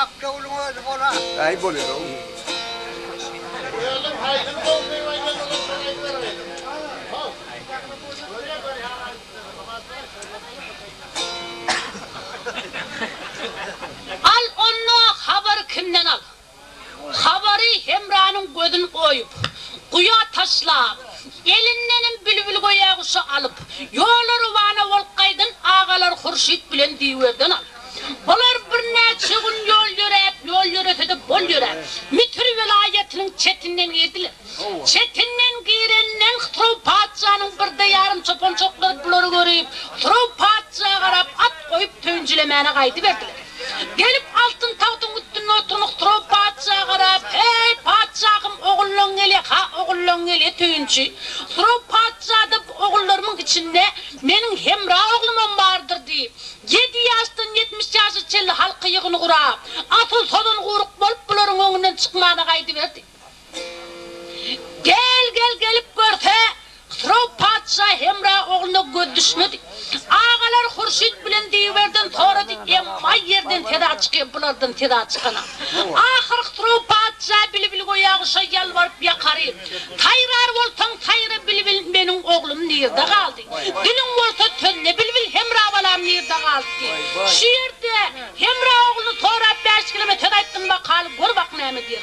Ak döwlüň özi bolar. Äý bolýar-ow. Al onda habary kimden al. Habary Hemranyň gözün oýup, guýa taşlap, elindenem bilbilgöýä guşy alyp, ýola rowana bolup gaýdan agalar Hurşyt bilen Diwerden al. Bular birnäçe gün ýol ýöräp, ýol ýörese-de bol ýöräp, Müsür welaýatynyň çetinden girdiler. Çetinden girenden Hysrow patyşanyň birde ýarym çopan-çoklary bulary görüp, Hysrow patyşa garap at goýup söýünjilemäne gaýdyberdiler. Gelip altyn tagtyň üstünde oturan Hysrow patyşa garap, Heý, patyşahym, ogullaň gelýä, ha, ogullaň gelýä, söýünçi. Hysrow patyşa-da bu ogullarymyň içinde meniň Hemra oglumam bardyr diýip, Ýedi ýaşdan 70 ýaşa çenli halka ýygyn gurap, asyl sozan guýruk bolup bularyň öňünden çykmana gaýdyberdi. Gel, gel, gelip görse, Hysrow patyşa Hemra ogluna göz düşmedi. Agalar Hurşyt bilen Diwerden sorady, emma ýerden seza çykýa, bulardan seza çykana. Ahyr Hysrow patyşa Bilbilgöýä guşa ýalbaryp ýakaryp, Saýrar bolsaň saýra bilbil meniň oglum nirde galdy? Diliň bolsa sözle bilbil Hemra balam nirde galdy diýip. Şu ýerde Hemra ogluny sorap bäşgileme söz aýtdym bakaly gör bak näme diýer.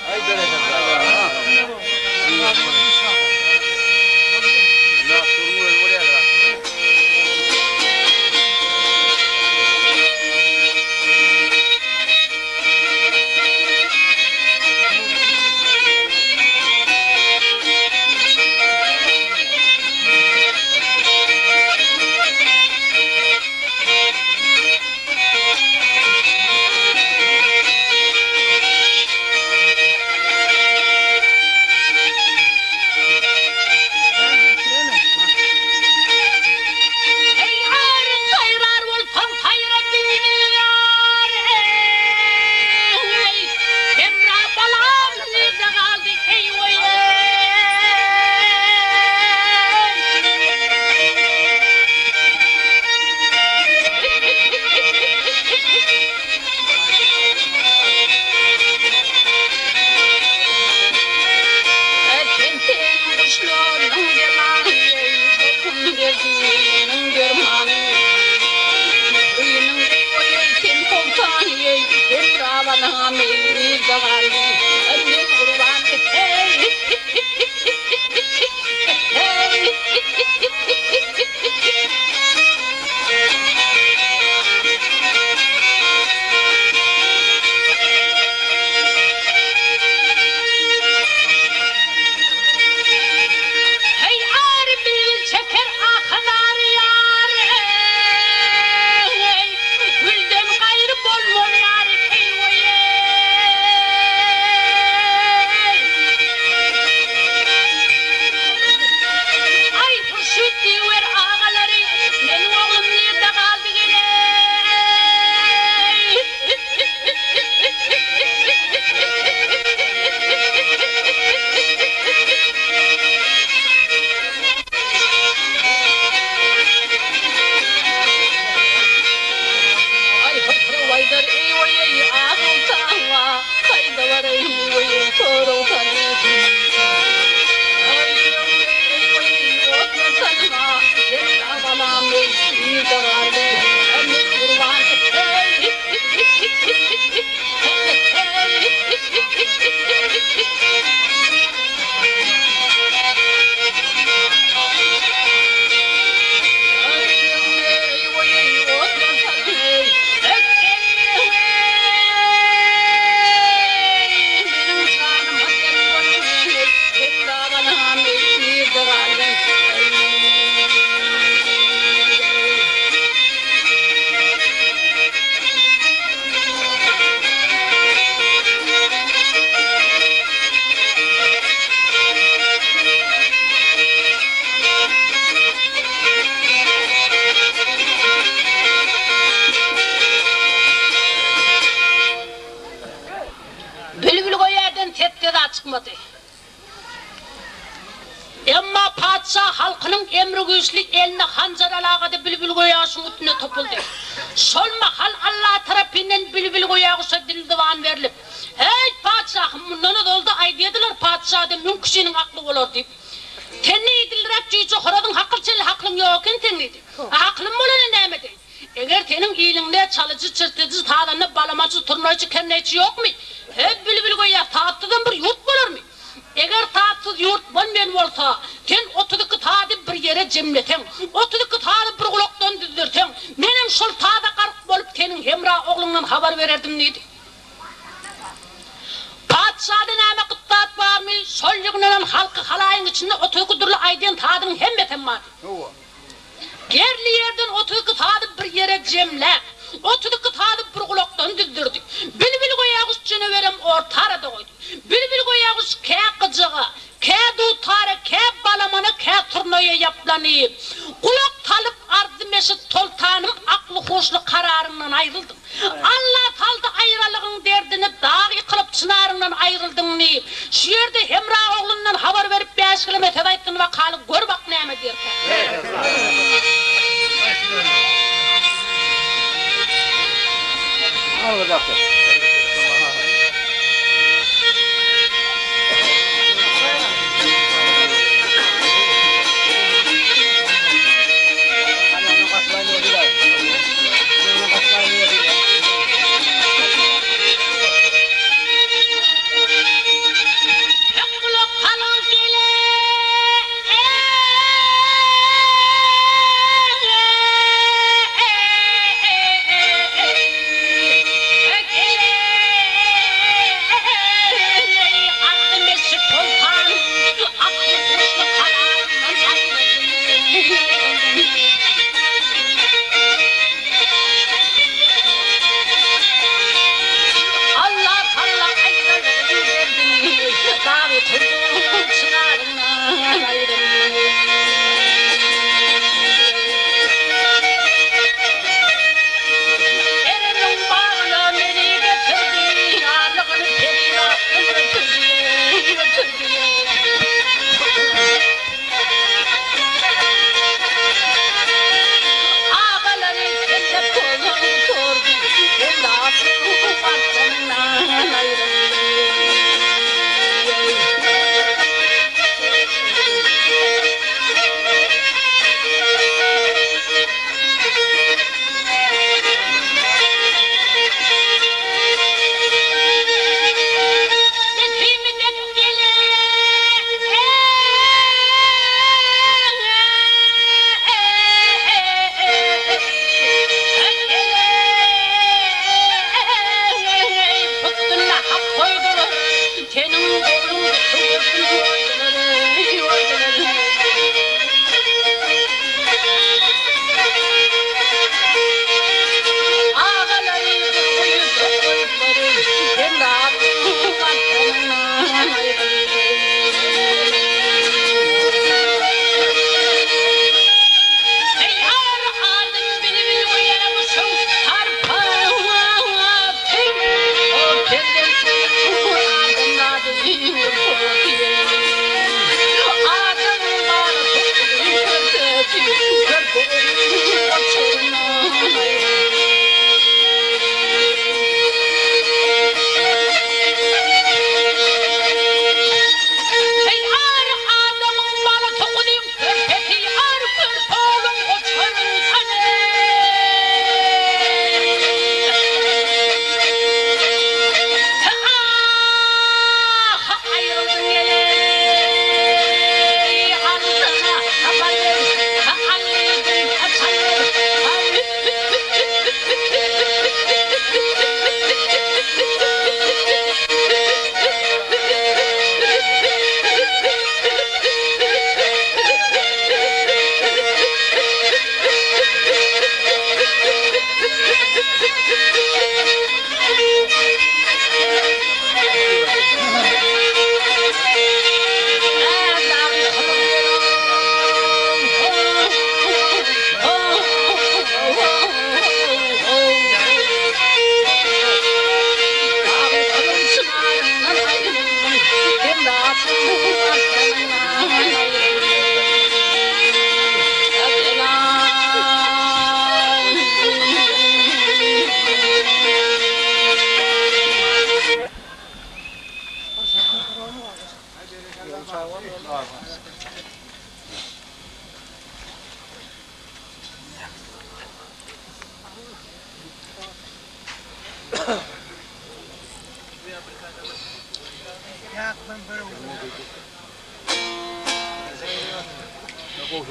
Eý, ar, saýrar bolsaň saýra bilýär, eý, Hemra balam nirde galdy, eý, oý, eý. Sen-sen guşlaryň jemaly, eý, bolgun derdiniň dermany. Öýüniň eý, sen soltany, eý, Hemra balam, eý, nirde galdy, men gurban, eý. Heý, ary bilbil çeker ahy-zary ýar, eý, Gülden gaýry bolmaz ýary, eý-oý-eý. çykmady. Emma patyşa halkynyň emri güýçli eline hanjar alagady Bilbilgöýäguşuň üstüne topuldy. Şol mahal Alla tarapyndan Bilbilgöýäguşa dil-zyban berlip, Heý, patyşahym, mundan ozal-da aýdýadylar patyşada müň kişiniň akly bolar diýip. Sen neýdilräk jüýje horazyň hakyl çenli haklyň ýok eken seň diýdi. A haklym bolany näme edeýin? Eger seniň iliňde çalyjy, çyrtyjy, sazanda, balamaçy, turnaýçy, kerneýçi ýokmy? He, bilbilgöýä sazsyzam bir ýurt bolarmy? Eger sazsyz ýurt bolmaýan bolsa, sen 32 sazy bir ýere jemleseň, 32 sazy bir gulakdan düzdürseň, menem şol saza gark bolup seniň Hemra ogluňdan habar bererdim diýdi. Patyşada näme gyt zat barmy, şol ýygnanan halky-halaýyň içinde 32 dürli aýdýan sazynyň hemmesem bardy. Ýerli ýerden 32 sazy bir ýere jemläp, 32 sazy bir gulakdan düzdürdi. Bilbilgöýäguş janawerem orta arada goýdy. Bilbilgöýäguş kä gyjaga, kä dutara, kä balamana, kä surnaýa ýaplanyp, gulak salyp arzym eşit, soltanym, akly-huşly kararyňdan aýryldyň. Alla saldy aýralygyň derdini, dag ýykylyp çynaryňdan aýryldyň diýip, şu ýerde Hemra oglundan habar berip bäşgileme söz aýtsyn wakaly gör bak näme diýerkä. Gulak salyň gele.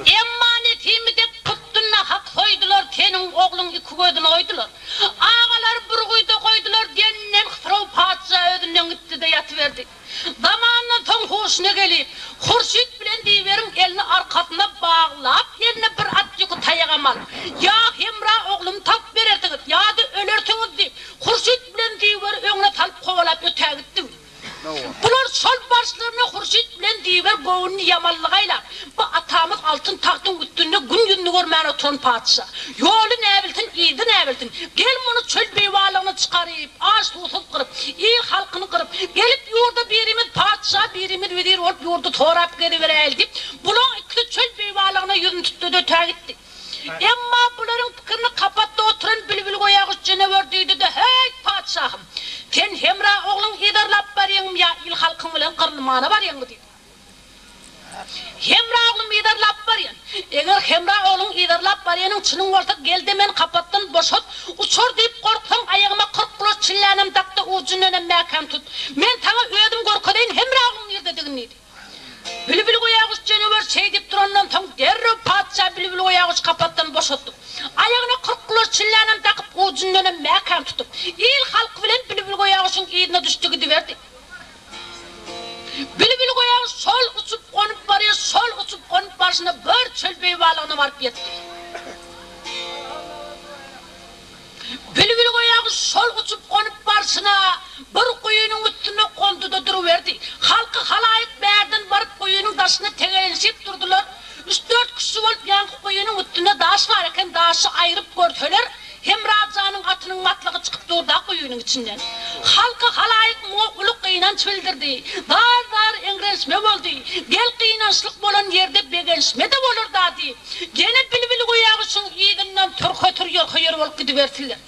Emma Nesimi dek tutdunda hak soýdular, seniň ogluň iki gözüni oýdular. Agalary bir guýuda goýdular diýeninden Hysrow patyşa özünden gitdi-de ýatyberdi. Zamandan soň huşuna gelip, Hurşyt bilen Diweriň elini arkasyna baglap, eline bir at ýüki taýagam alyp, Ýa Hemra oglumy tapyp berersiňiz, ýa-da ölersiňiz diýip, Hurşyt bilen Diwary öňüne salyp kowalap ötägitdi. Bular şol barşlaryna Hurşyt bilen Diwer göwnüni ýamanlyga aýlap, Bu atamyz altyn tagtyň üstünde gün ýüzüni görmän oturan patyşa. Ýoly näbilsin, yzy näbilsin. Gel muny çöl beýwanlygyna çykaryp, aç-suwsuz gyryp, il-halkyny gyryp, gelip ýurda birimiz patyşa, birimiz wezir bolup ýurdy sorap geziberäýeli diýip, bulaň ikisi çöl beýwanlygyna ýüzüni tutdy-da ötägitdi. Emma bularyň pikirini kapatda oturan Bilbilgöýäguş janawer duýdy-da, Häýt, patyşahym! Sen Hemra ogluňy yzarlap barýaňmy ýa il-halkyň bilen gyrylmana barýaňmy? diýdi. Hemra oglumy yzarlap barýan. Eger Hemra ogluňy yzarlap barýanyň çynyň bolsa, gel-de meni kapatdan boşat, uçar diýip gorksaň, aýagyma 40 gulaç çillänem dak-da, ujundanam mäkäm tut. Men saňa özüm görkezeýin Hemra ogluň nirdedigini diýdi. Bilbilgoýaguş janawer şeý diýip durandan soň, derrew patyşa Bilbilgoýaguş kapasdan boşatdyp, aýagyna 40 gulaç çillänem dakyp, ujundanam mäkäm tutup, il-halky bilen Bilbilgoýaguşyň yzyna düşdi gidiberdi. Bilbilgoýaguş şol uçup-gonup barýar, şol uçup-gonup barşyna bir çöl beýbalygyna baryp ýetdi. Bilbilgoýaguş şol uçup-gonup barşyna bir guýynyň üstünde gondy-da duruberdi. Halky-halaýyk bärden baryp guýynyň daşyna tegelenişip durdular. Üç-dört kişi bolup ýaňky guýynyň üstünde daş bar eken, daşy aýryp görseler, Hemra janyň atynyň matlygy çykyp dur-da guýynyň içinden. Halky-halaýyk muňa uly gynanç bildirdi. Zar-zar eňrenişme boldy. Gel gynançlyk bolan ýerde begenişme-de bolar-da diýip, ýene Bilbilgöýäguşuň yzyndan türhe-tür ýörhe-ýör bolup gidibersinler.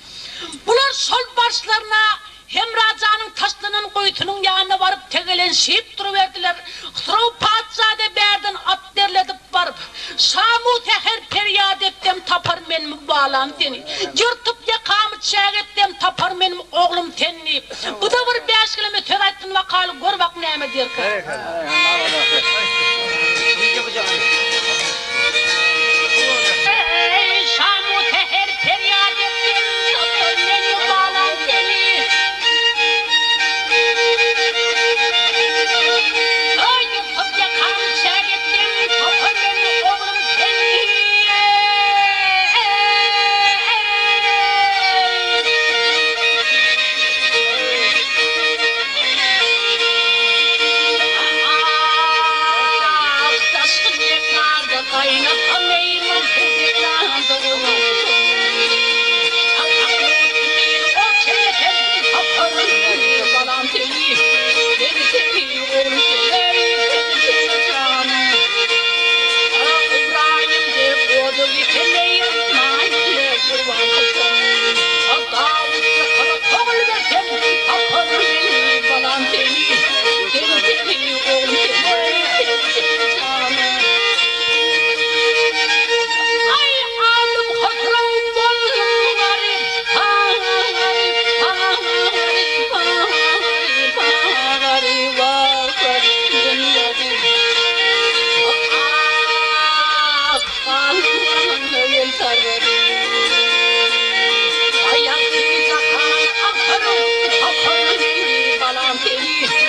Bular şol barşlaryna Hemra janyň taşlanan guýusynyň ýanyna baryp tegelenşip duruberdiler. Hysrow patyşa-da bärden at derledip baryp, Şamu-säher perýat etsem tapar menmi balam seni, Ýyrtyp ýakamy çäk etsem tapar menmi oglum seni diýip, bu-da bir bäşgeleme söz aýtsyn bakaly, gör bak näme diýerkä. Eý, şamu-säher perýat etsem tapar menmi balam seni. Aý, ýyrtyp ýakamy çäk etsem tapar menmi oglum seni. Ah, daşky mekarda gaýnasam eýman perdekanda Aý alym Hysrow boldum garyp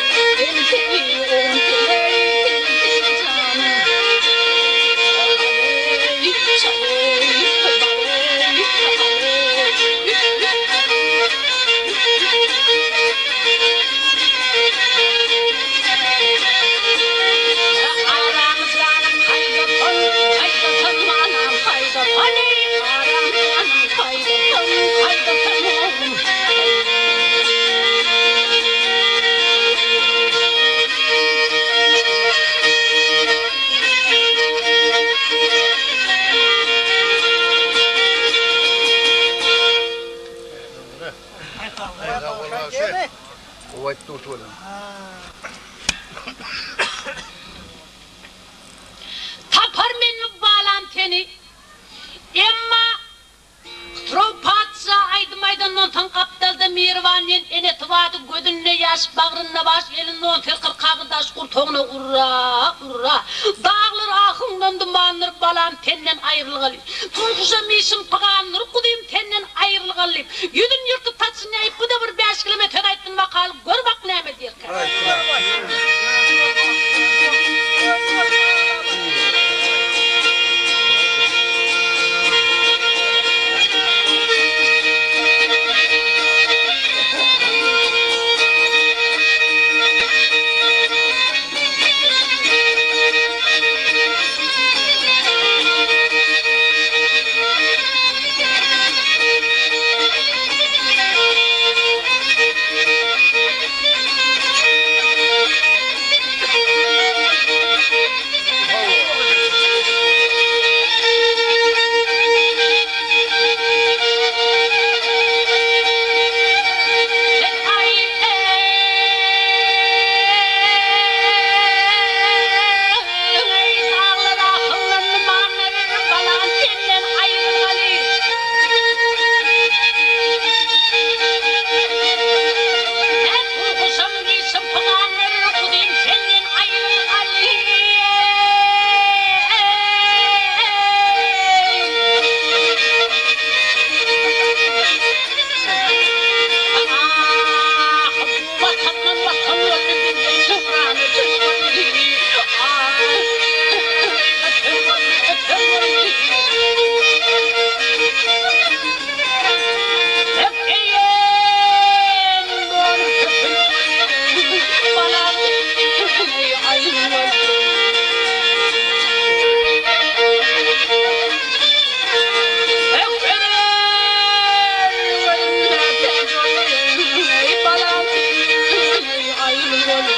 Tapar menmi balam seni. Emma Hysrow patyşa aýdym aýtdy. aýdandan soň gapdalda Mirwan diýen enesi bardy, gözünde ýaş, bagrynda baş, elinde on sekiz kagyz daş gursagyna urra, urra. Daglar ahyňdan dumandyr, balam senden aýrylgaly. Tunkuşam işim pygandyr, guzym senden aýrylgaly diýip, ýüzüni ýyrtyp saçyny ýaýyp, bu-da bir bäşgileme söz aýtsyn bakaly, gör bak näme diýerkä. Watandan watan boldy bizden şöhrany çyşgyrdy Ah, öten boldy, öten boldy. Öpeýin dolup köpün boldy, Balam eý aýry boldy. Ökürer gözümde täç boldy, Eý balam, eý aýry boldy.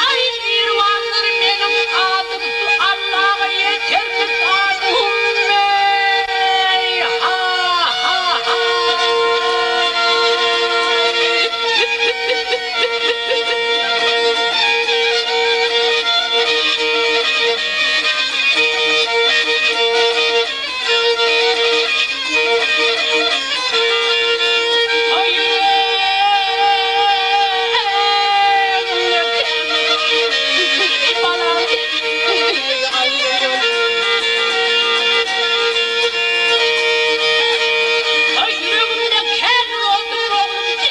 Aý Mirwandyr meniň adym, Allaga ýeterlik adym, eý ha ha ha. Ýüregimde käbir oldum oglum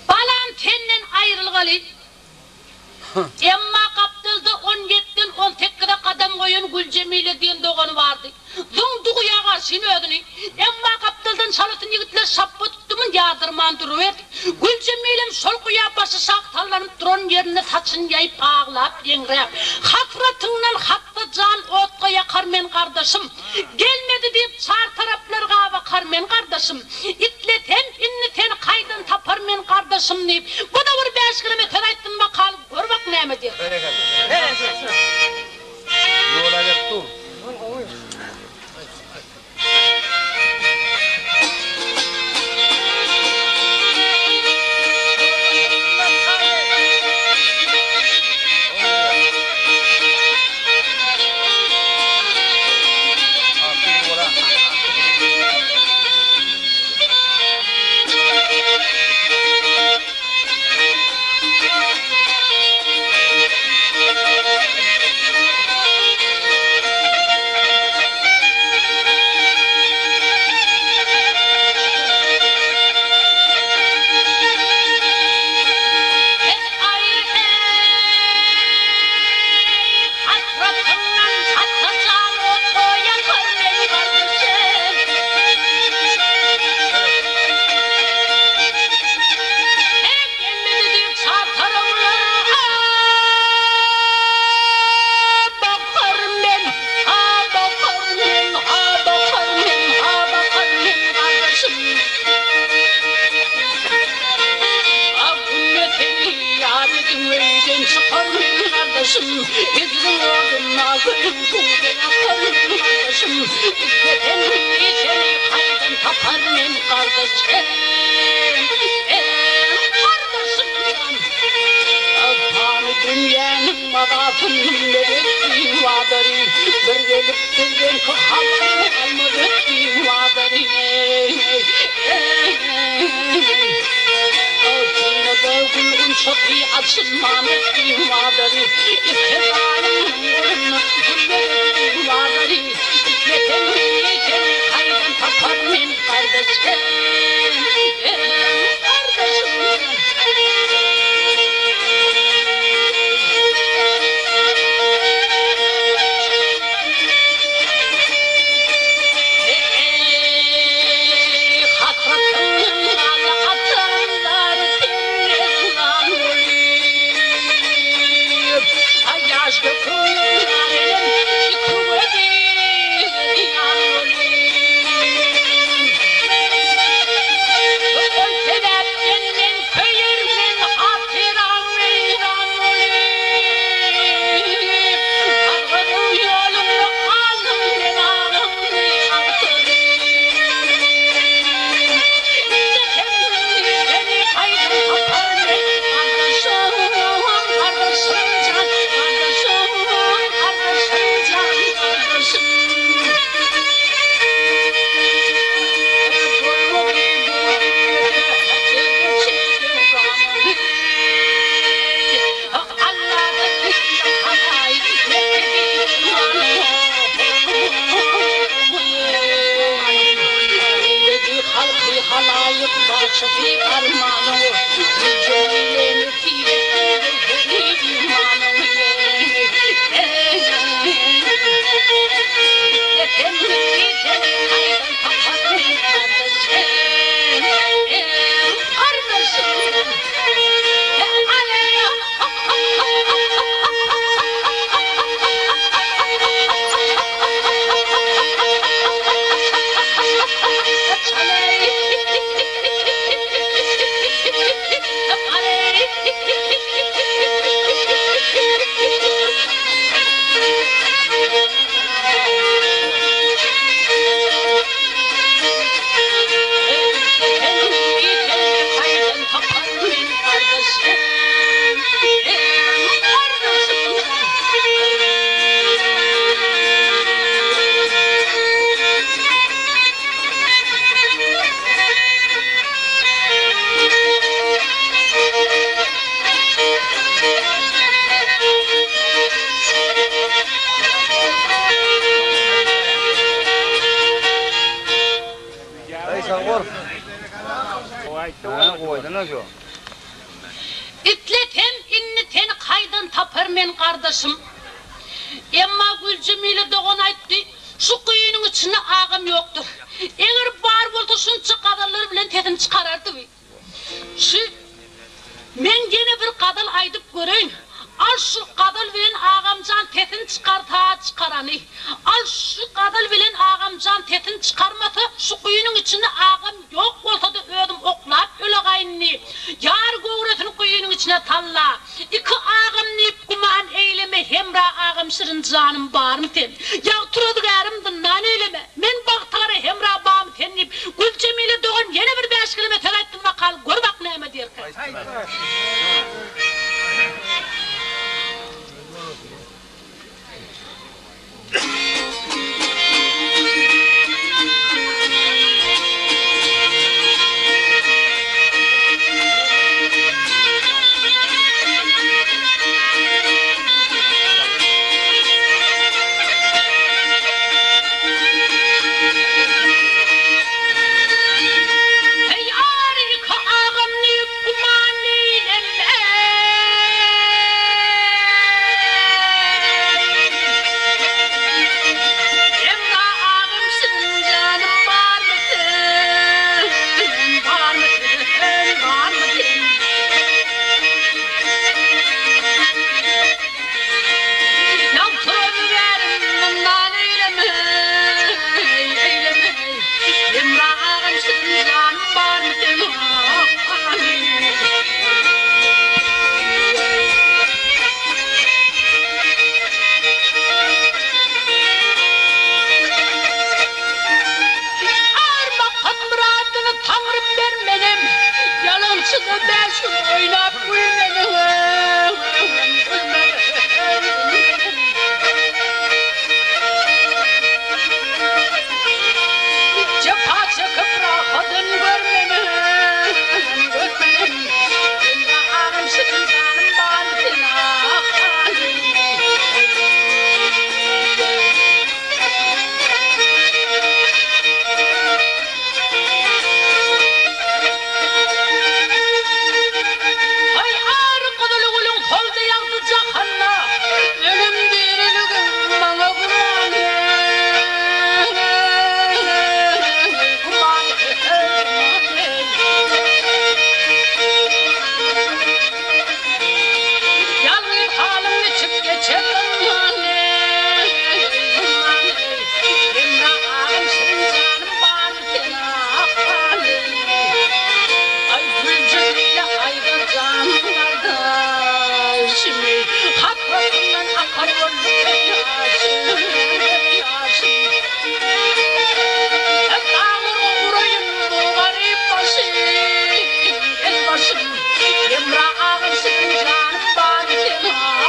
Balam senden aýrylgaly. Emma gapdalda on ýetden on sekize gadam goýan Güljemile diýen dogany bardy. Zyňdy guýa garşyn özüni. Emma gapdaldan çalasyn ýigitler şapba tutdumyn ýazdyrman duruberdi. Güljemilem şol guýa başy şak sallanyp duran ýerinde saçyny ýaýyp aglap, eňräp, Hasratyňdan hassa jan otga ýakar men gardaşym. Gelmedi diýip çar taraplar gabakar men gardaşym. Itlesem indi seni kaýdan tapar men gardaşym diýip, bu-da bir bäşgileme söz aýtsyn bakaly, gör bak näme diýer. Ýola gelip dur. Gardaşym, gardaşym jan. Pany dünýäniň mazasyny bilmez diwadary, Bir gelip bizdenki habaryny almaz diwadary. Synada gül gunçasy açylman diwadary, Iki zalymyň golunda gülmez diwadary. Islesem seni kaýdan tapar men gardaşym, gardaşym. Eý, hasratyň ala atanlar sergezdan bolup, Aý, ýaş döküler elem iki gözi zyýan bolup. Ol sebäpden men köýermen hatyraň weýran bolup, Sargydyň ýolunda galdym men agymy agtaryp. Isesem seni gaýdym tapar men gardaşym, gardaşym jan, gardaşym, gardaşym jan, gardaşym. Bolmady bu dünýede sergeçe döwranyň. Alladan indi halaý mertebi Eýledi halky halaýyk bagçasy armanyň. Jemile nesip etdi göwheri imanyň. Islesem seni gaýdan tapar men gardaşym, gardaşym. Islesem indi seni kaýdan tapar men gardaşym. Emma Güljemile dogan aýtdy, Şu guýynyň içinde agam ýokdur. Eger bar bolsa şunça gazallar bilen sesini çykarardy. Şu Men ýene bir gazal aýdyp göreýin. Al şu gazal bilen agamjan sesini çykarsa çykarany. Al şu gazal bilen agamjan sesini çykarmasa şu guýynyň içinde agam ýok bolsada özüm oklap ölegaýyn diýip, ýar göwresini guýynyň içine salla. Iki agam diýip güman eýleme Hemra agam şirin janym barmy sen. Ýagty rozugärim zyndan eýleme. Men bagtygara Hemra barmy sen diýip, Güljemile dogan ýene bir bäşgeleme söz aýtdym wakaly gör bak näme diýerkä. Şuda bäş gün oýnap gülmedim, gülmedim. Jepa çekip rahatyn görmedim, görmedim. Hemra agam şirin janym barmy sen ah Haý ary gyzyl gülüň soldy ýagty jahanda, Ölüm diriligim maňa güman eý, güman eý, Ýalňyz halyň niçik geçer ynsan eý, ynsan eý, Hemra agam şirin janym barmy sen ah Aý Güljemile aýdar janym gardaşym eý, Hasratyndan akar boldy göz ýaşym, göz ýaşym. Daglarga uraýyn bu garyp başym, el başym. Hemra agam şirin janym barmy sen ah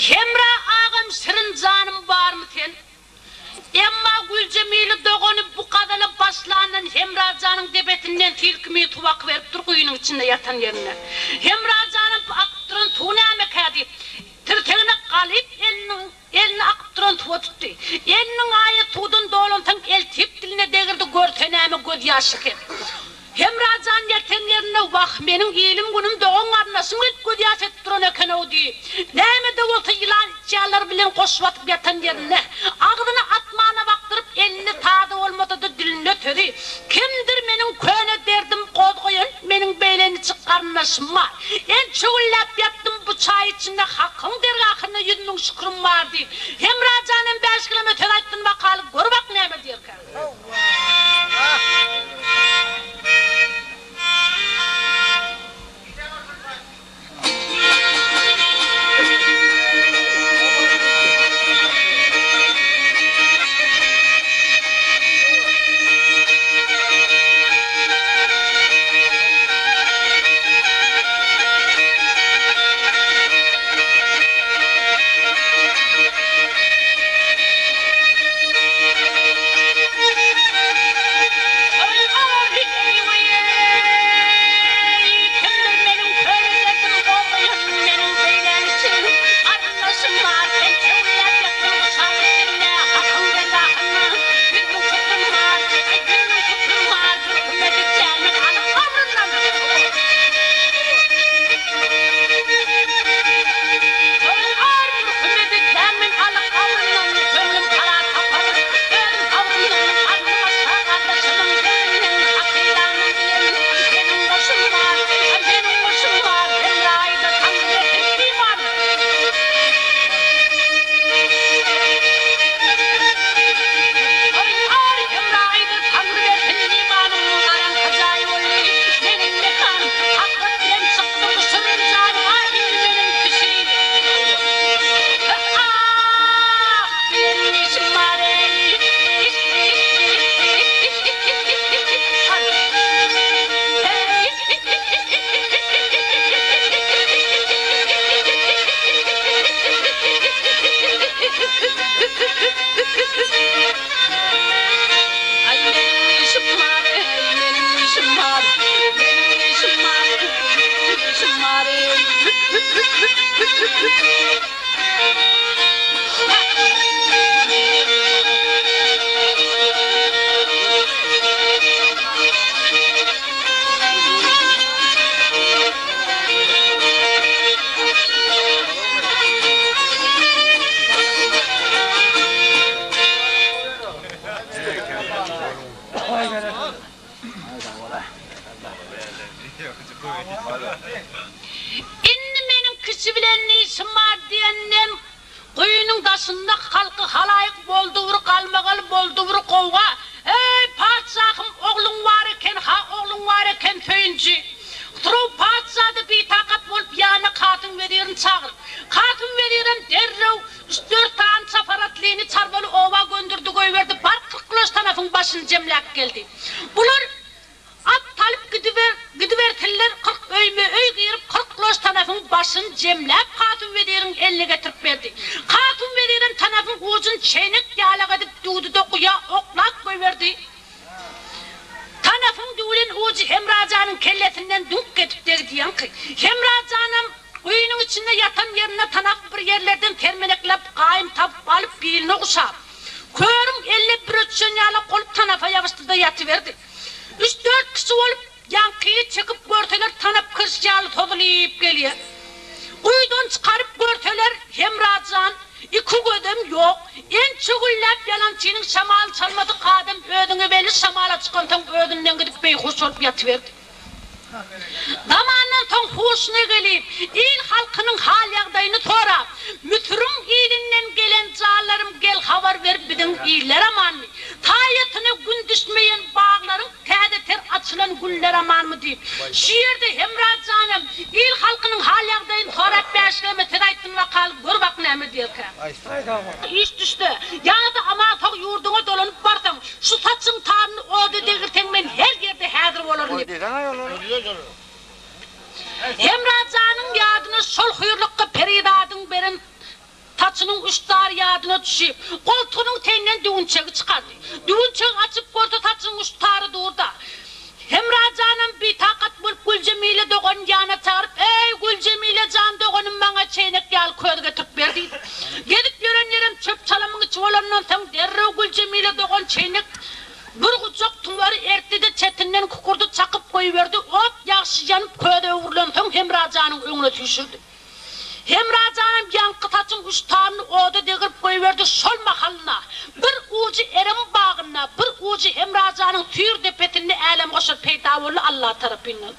Hemra agam şirin janym barmy sen? Emma Güljemile dogany bu gazala başlandan Hemra janyň depesinden sil kimin suw akyberipdir guýynyň içinde ýatan ýerinde. Hemra janam bu akyp duran suw nämekä diýip, tirsegine galyp eliniň elini akyp duran suwa tutdy. Eliniň aýy suwdan dolansoň eltip diline degirdi, görse näme göz ýaşy eken. Hemra jan ýatan ýerinde Wah, meniň ilim-günüm, dogan-garyndaşym gelip gözýaş edip duran eken-ow diýip, näme-de bolsa ýylan-içýanlar bilen goş basyp ýatan ýerinde, agzyny asmana bakdyryp, elinde sazy bolmasa-da dilinde sözi, Kimdir meniň köne derdim gozgaýan, meniň beýle niçik garyndaşym bar. Ençe günläp ýatdym bu çaý içinde, Hakyň dergahynda 100,000 şükürim bar diýip, Hemra jan hem bäş keleme söz aýtsyn bakaly, gör bak näme diýerkä. tanapyň başyny jemläp geldi. Bular at salyp gidiber, gidibersinler, 40 öýme-öý girip, 40 loş tanapyň başyny jemläp Kasym weziriň eline getirip berdi. Kasym wezirem tanapyň ujuny çeýnek ýalak edip düwdi-de guýa oklap goýberdi. Tanapyň düwlen ujy Hemra janyň kellesinden düňk edip degdi ýaňky. Hemra janam guýynyň içinde ýatan ýerinde tanapy bir ýerlerden sermenekläp gaýym tapyp alyp biline guşap, körüň eline büre düşen ýalak bolup tanapa ýabyşdy-da ýatyberdi. Üç-dört kişi bolup Ýaňkyny çekip görseler tanap kirş ýaly sozulyp gelýär. Guýudan çykaryp görseler Hemra jan iki gözem ýok. Ençe günläp ýalançynyň şamaly çalmadyk adam özüňe belli şamala çykansoň özünden gidip beýhuş bolup ýatyberdi. Zamandan soň huşuna gelip, il halkynyň hal-ýagdaýyny sorap, Müsüriň ilinden gelen janlarym gel habar ber biziň iller amanmy? Saýasyna gün düşmeýän baglaryň Täze ter açylan güller amanmy diýip, şu ýerde Hemra janam il-halkynyň hal-ýagdaýyny sorap bäşgeme söz aýtsyn bakaly, gör bak näme diýerkä. Iş düşse, ýa-da aman-sag ýurduňa dolanyp barsaň, şu saçyň taryny oda degirseň men her ýerde häzir bolaryn diýip. Hemra janyň ýadyna şol hüýrlukga perizadyň beren Saçynyň üç tary ýadyna düşüp, goltugynyň teýinden düwünçegi çykardy. Düwünçegi açyp görse, saçynyň üç tary dur-da. Hemra janam bitakat bolup Güljemile doganyny ýanyna çagyryp, Eý, Güljemile jan doganym, maňa çeýnek ýaly köz getirip ber diýdi. Gezip ýören ýerem çöp-çalamyň içi bolandan soň, derrew Güljemile dogan çeýnek, bir gujak tumary ertdi-de, çetinden kukurdy çakyp goýberdi. Ot ýagşy ýanyp, köze öwrülensoň, Hemra janyň öňüne süýşürdi. Hemra janam ýaňky saçyň üç taryny oda degirip goýberdi, şol mahalyna bir ujy Erem bagynda, bir ujy Hemra janyň süýr depesinde älemgoşar peýda boldy Alla tarapyndan.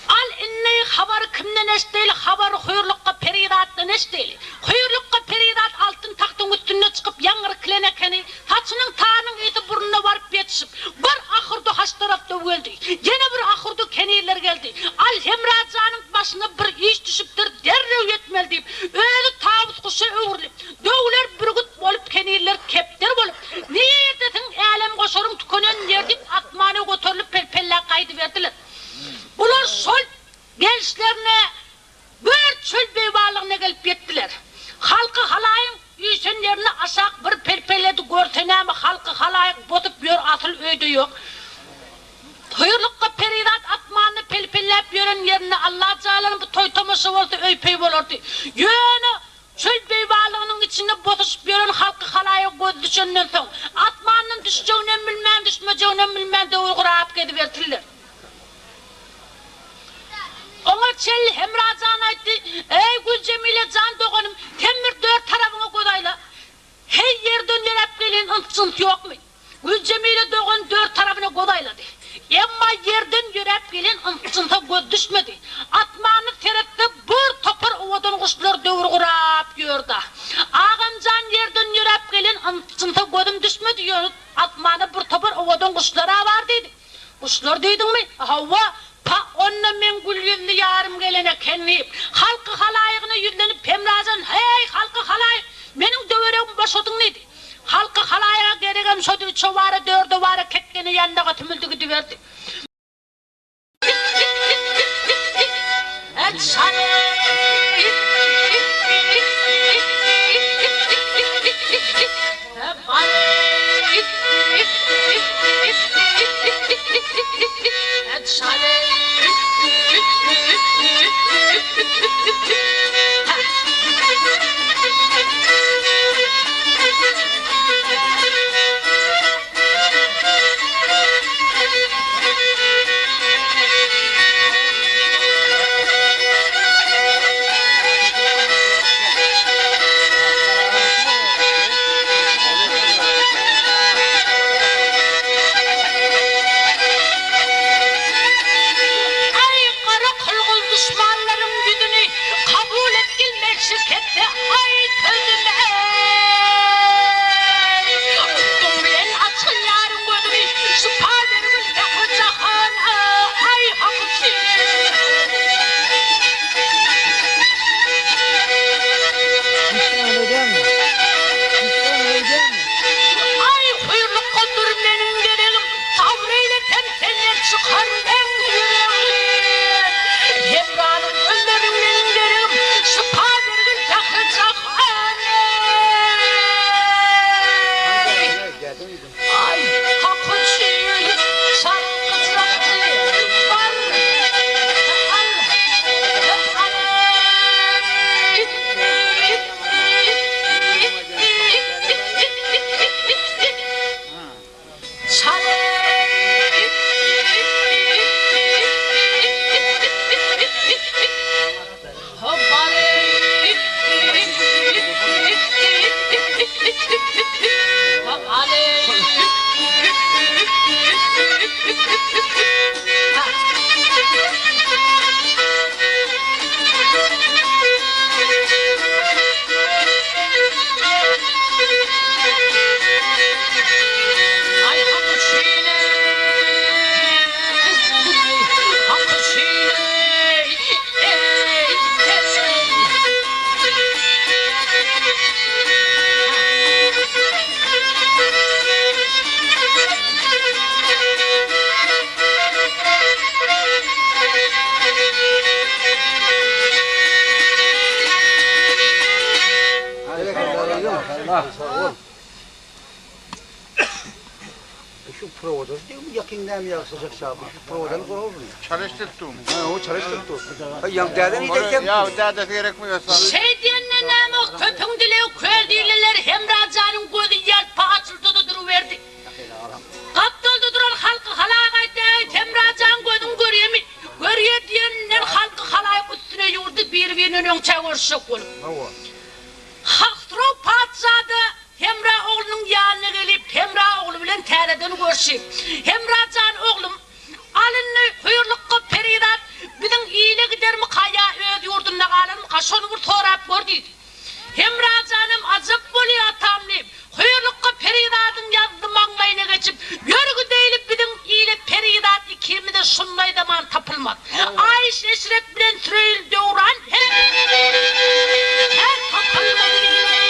Al indi habary kimden eşideli, habary Hüýrlukga perizatdan eşideli. Hüýrlukga perizat altyn tagtyň üstünde çykyp ýaňyrkilen ekeni, saçynyň tarynyň ysy burnuna baryp ýetişip, bir ahyrda haç tarap döw geldi. Ýene bir ahurda kenizler geldi. Al Hemra janyň başyna bir iş düşüpdir, derrew ýetmeli diýip, özi tawus guşa öwrülip, döwler bürgüt bolup, kenizler kepder bolup, Nirdesiň älemgoşaryň tükenen ýeri diýip, asmana göterilip pel-pelläp gaýdyberdiler. Bular şol gelişlerine Gör çöl beýwanlygyna gelip ýetdiler. Halky halaýyň üýşen ýerinde aşak bir pelpelledi görse näme halky halaýyk bozup ýör asyl öýde ýok. Hüýrlukga perizat asmanda pelpelläp ýören ýerinde Allajalanyň bu toý-tomaşa bolsa öý-pöý bolardy. Ýöne çöl beýwanlygynyň içinde bozuşyp ýören halky halaýyga gözi düşenden soň asmandan düşjeginem bilmän düşmejeginem bilmän döwür gurap gezibersinler. Oňa çenli Hemra jan aýtdy, Eý, Güljemile jan doganym, sen bir dört tarabyňa göz aýla. Heý, ýerden ýöräp gelýän yns-jyns ýokmy? Güljemile dogan dört tarabyna göz aýlady. Emma ýerden ýöräp gelen yns-jynsa göz düşmedi. Asmana seretse, bir topar owadan guşlar döwür gurap ýör-da. Agam jan ýerden ýöräp gelen yns-jynsa gözüm düşmedi, ýöne asmanda bir topar owadan guşlar-a bar diýdi. Guşlar diýdiňmi? Hawa, pa, onda meň gül ýüzli ýarym gelen eken, diýip, halky-halaýygyna ýüzlenip Hemrajan, Heý, halky-halaýyk, meniň döweregimi boşadyň diýdi. Halky-halaýyga geregem şody, üçe wara, dörde wara kekgene ýandaga sümüldi gidiberdi. Şu prowoda diýip ýakyn näme ýagşyjak şa bu prowodan gorawmy? Çalyşdyk dum. Ha, o çalyşdyk dum. Ha, ýa däde ne diýsem? Ýa dädesi gerekmi ýa Şeý diýende näme köpüň dilegi köl diýliler Hemra janyň gözi ýalpa açyldy-da duruberdi. Gapdalda duran halky halaýyk aýtdy, Äý, Hemra jan gözüň görýemi? Görýä diýeninden halky halaýyk üstüne ýüwürdi, biri-birinden öňçä görüşjek bolup. Hysrow patyşa-da Hemra oglunyň ýanyna gelip, Hemra ogly bilen täzeden görşüp, Hemra jan oglum, al indi hüýrlukga perizat biziň ile gidermika ýa öz ýurdunda galarmyka, şony bir sorap gör diýdi. Hemra janam ajap bolýar atam diýip, hüýrlukga perizadyň ýazzy maňlaýyna geçip, Ýör gideýli biziň ile perizat ikimize şundaý zaman tapylmaz. Aýş-eşret bilen süreýli döwran hem her tapylmaz diýdi.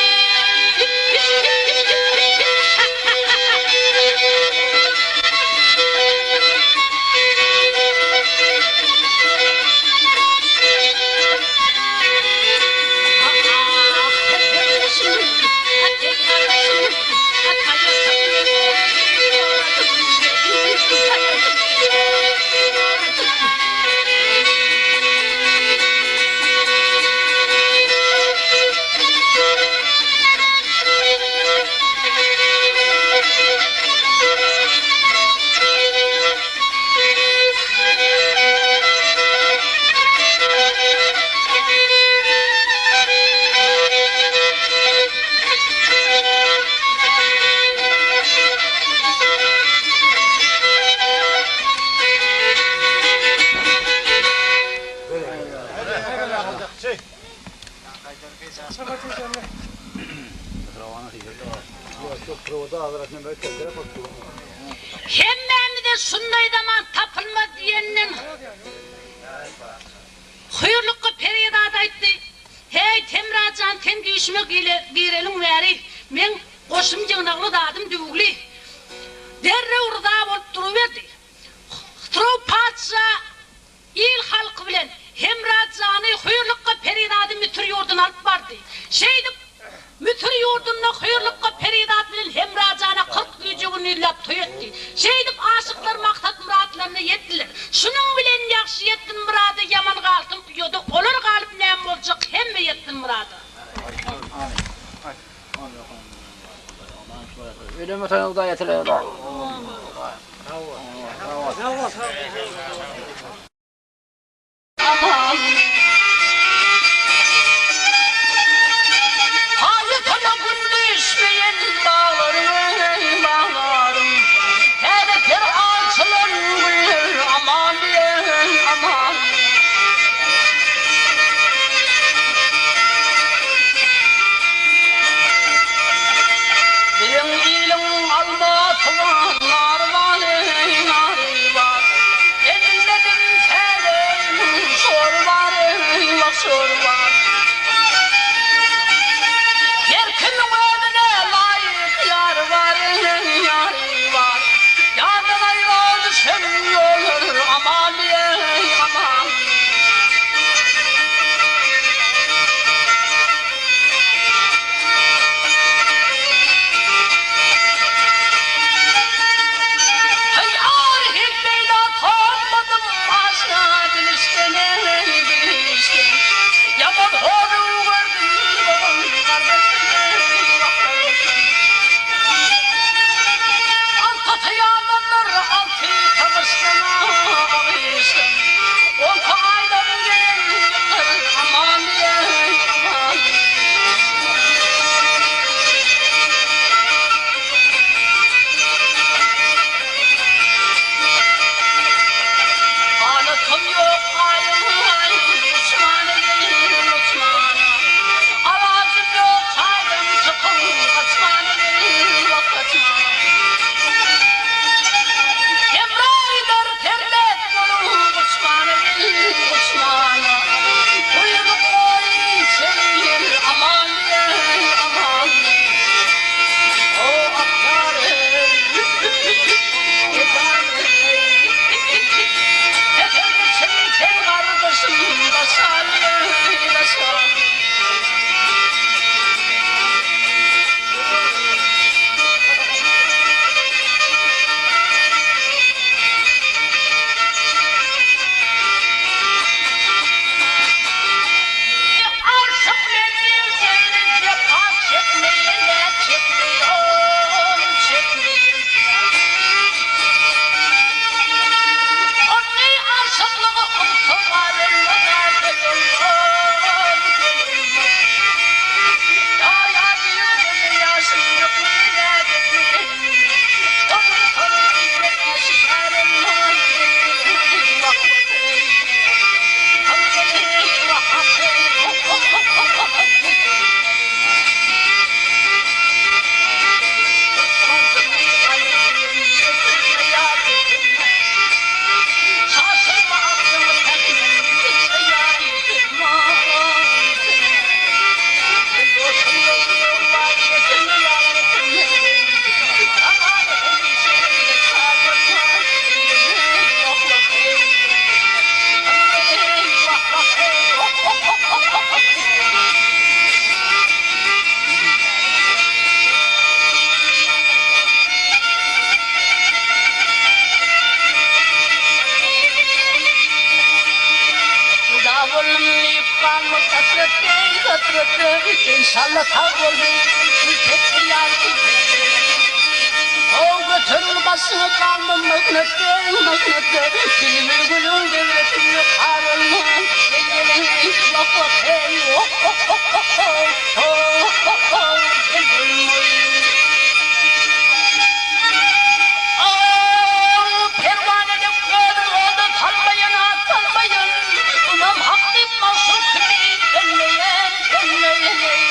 Hemmämize şundaý zaman tapylmaz diýenden Hüýrlukga perizat aýtdy, Heý, Hemra jan, sen düýşüme gireliň bäri, meň goşum ýygnagly zadym düwügli. Derrew ryza bolup duruberdi. Hysrow patyşa il-halky bilen Hemra jany Hüýrlukga perizady Müsür ýurduna alyp bardy. Şeýdip, Müsür ýurdunda Hüýrlukga perizat bilen Hemra jana 40 gije-gündizläp toý etdi. Şeýdip, aşyklar maksat-myratlaryna ýetdiler. Şunuň bilen ýagşy ýetsin myrada, ýaman galsyn uýada, olar galyp näme boljak, hemme ýetsin myrada. Haýatyna gün düşmeýen baglaryň, baglaryň, Täze ter açylan güller aman diýen, aman. Biziň iliň almasy bar, nary bar, eý, nary bar. Elledim täleýiň şory bar, eý, wah, şory bar. Her kimiň özüne laýyk ýary bar, eý, ýary bar. Ýardan aýra düşen ýollar aman, eý, aman. Heý, ar hem beýle tapmadym aşna bilişden, eý, bilişden. Ýaman horu gördüm dogan gardaşdan, eý, wah, gardaşdan. Alty ýalanlar alty tagyşdan, agyşdan. Onki aýdan gelen ýyllar aman, eý, aman. Ganatym ýok aýyň-aýyň uçmana gelin uçmana. Alajym ýok jaýdan çykyň gaçmana gelin wah gaçmana. Hemraýlar terlet boluň uçmana gelin uçmana. Guýrup goý çeýil aman diýen aman. O akýar eý, gezer eý. Seper geçen sen gardaşym daşal eý daşal. bolmaz hasrat ey hasrat ey Enşalla sag bol Külpet ýar külpet O götürül başyňa galma myhnat ey myhnat Bilbil gülüň döwletinde kar olmaz Gel gel ey wah wah ey oh oh oh oh oh oh oh Gel Perwana dek özün oda salmaýan at salmaýan Ynam hak diýip magşuk kibi gelmeýän gelmeýän eý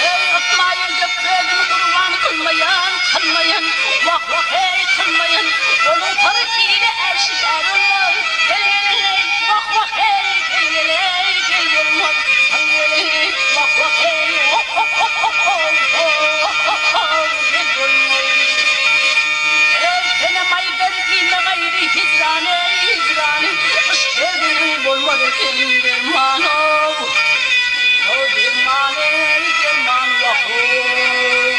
Eý Ysmaýyl dek özüni gurban kylmaýan kylmaýan Wah wah eý kylmaýan Onuň syry ile äşgär bolmaz Gel gel eý wah wah eý gel gel eý gel bolmaz Gel gel eý wah wah eý oh oh oh oh oh oh oh gel bolmaz Eý senem aýdar diýme gaýry hijran eý hijran Yşk derdiniň bolmaz eken derman-ow Ow derman eý derman wah-ow.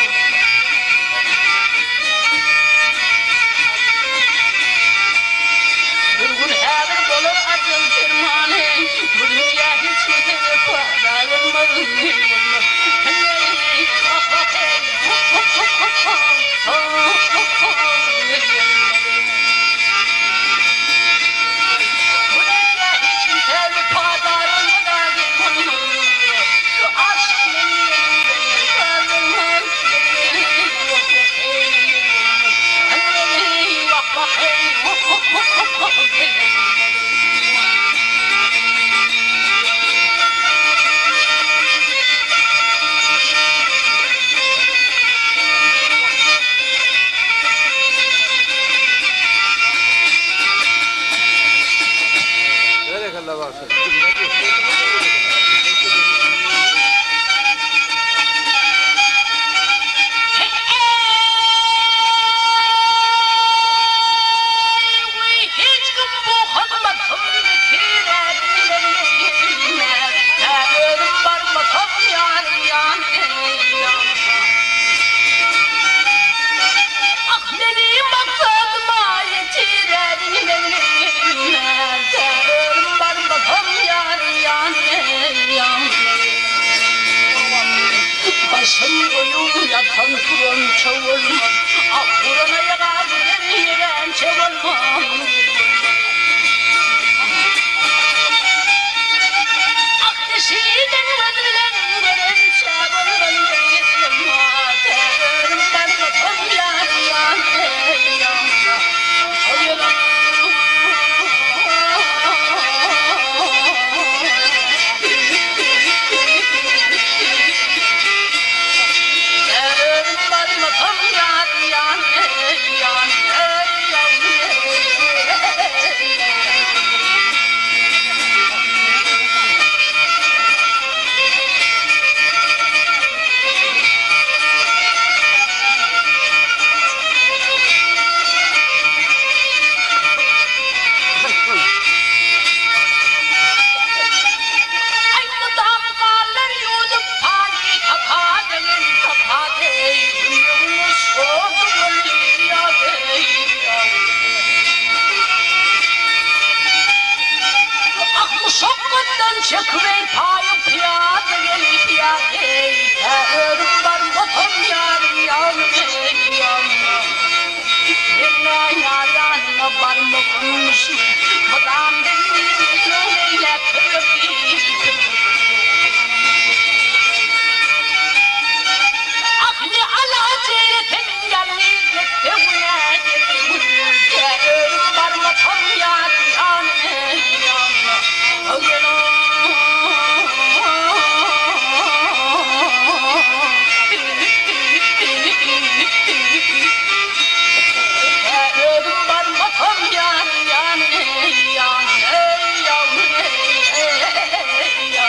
Bir gün häzir bolar ajal permany Bu dünýä hiç kime wepadar bolmaz bolmaz Eý wah wah eý oh oh oh oh oh oh oh Bu dünýä hiç kimsä wepadar bolmaz Aşyk men diýeniň bolmaz wah wah eý Eý wah wah eý oh oh oh oh oh Berekella bagşy. Eý, hiç kim bu hyzmatym bitirer bilmez. Tä özüm barmasam ýaryň ýanyna. Ah, meni maksadyma ýetirer bilmez. Tä özüm barmasam ýaryň ýanyna. Başym goýup ýatan turan çowulmaz. Ah, duran aýaga giden ýeren çowulmaz. Ah, eşiden göz bilen gören çowulmaz. Tä özüm barmasam ýaryň ýanyna. Özüm barmasam ýaryň ýanyna. Aý mydam galar ýurdum pany sapa degen sapa deý Günde şordy boldy ýa deý Ah muşakgatdan çekibey paýy pyýada gel pyýada eý Tä özüm barmasam ýaryň ýanyna ýanyna Men-ä ýar ýanyna barmagymmyşyn Mydam bilmän eýläp Ah ne alaç eýlesem ýalňyz gitse günä gitse günä Tä özüm barmasam ýaryň ýanyna ýanyna Tä özüm barmasam ýaryň ýanyna ýanyna ýanyna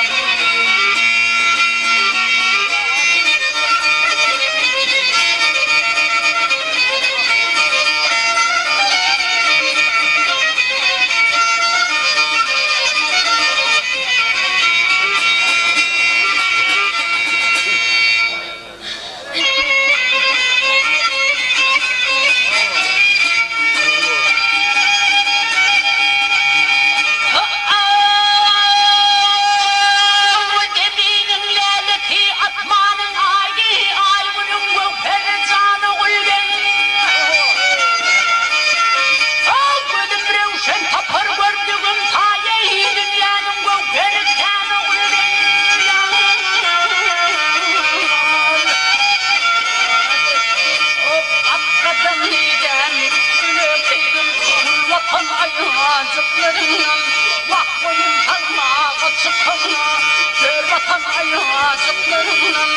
aýajyklaryňdan, Wah, goýun salmaga çykanda, Kör batan aýajyklaryňdan,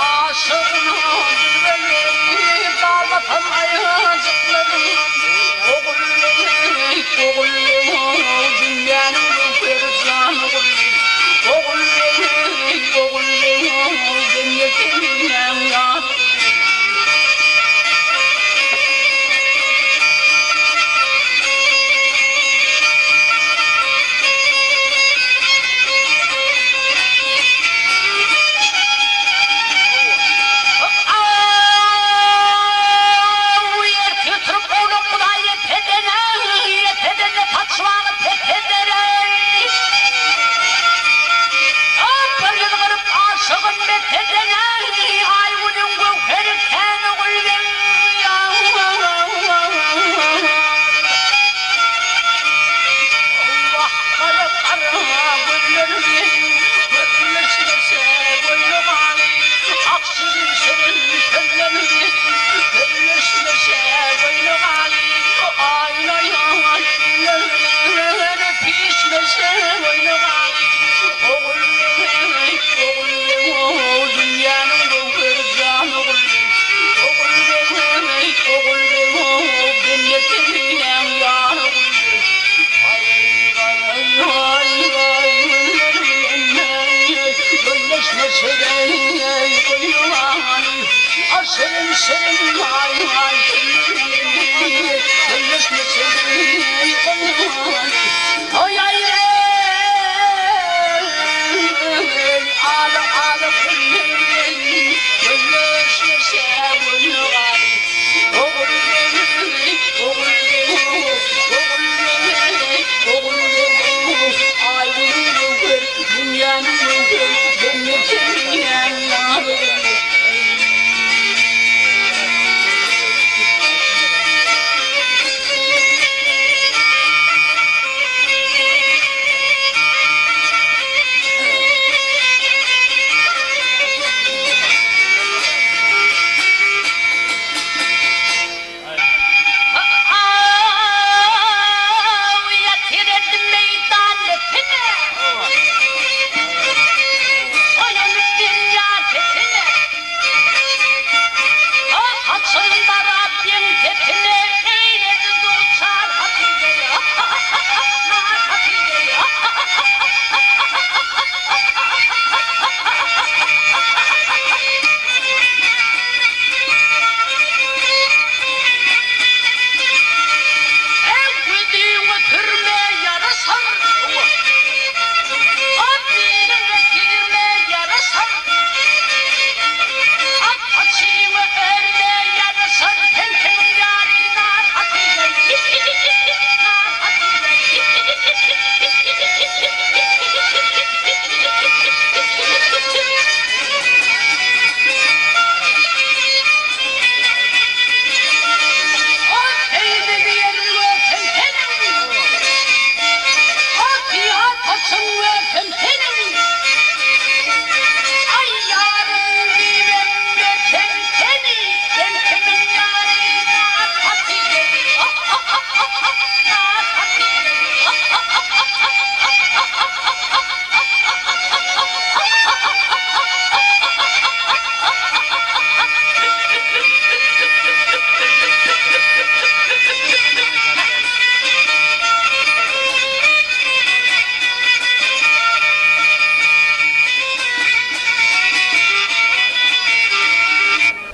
Aşygyna gülbelegi, Dal batan aýajyklaryňdan, Ogulbeg, Ogulbeg, dünýäniň göwheri jan Ogulbeg, Ogulbeg, Ogulbeg, jennete münýäň ýar Ogulbeg.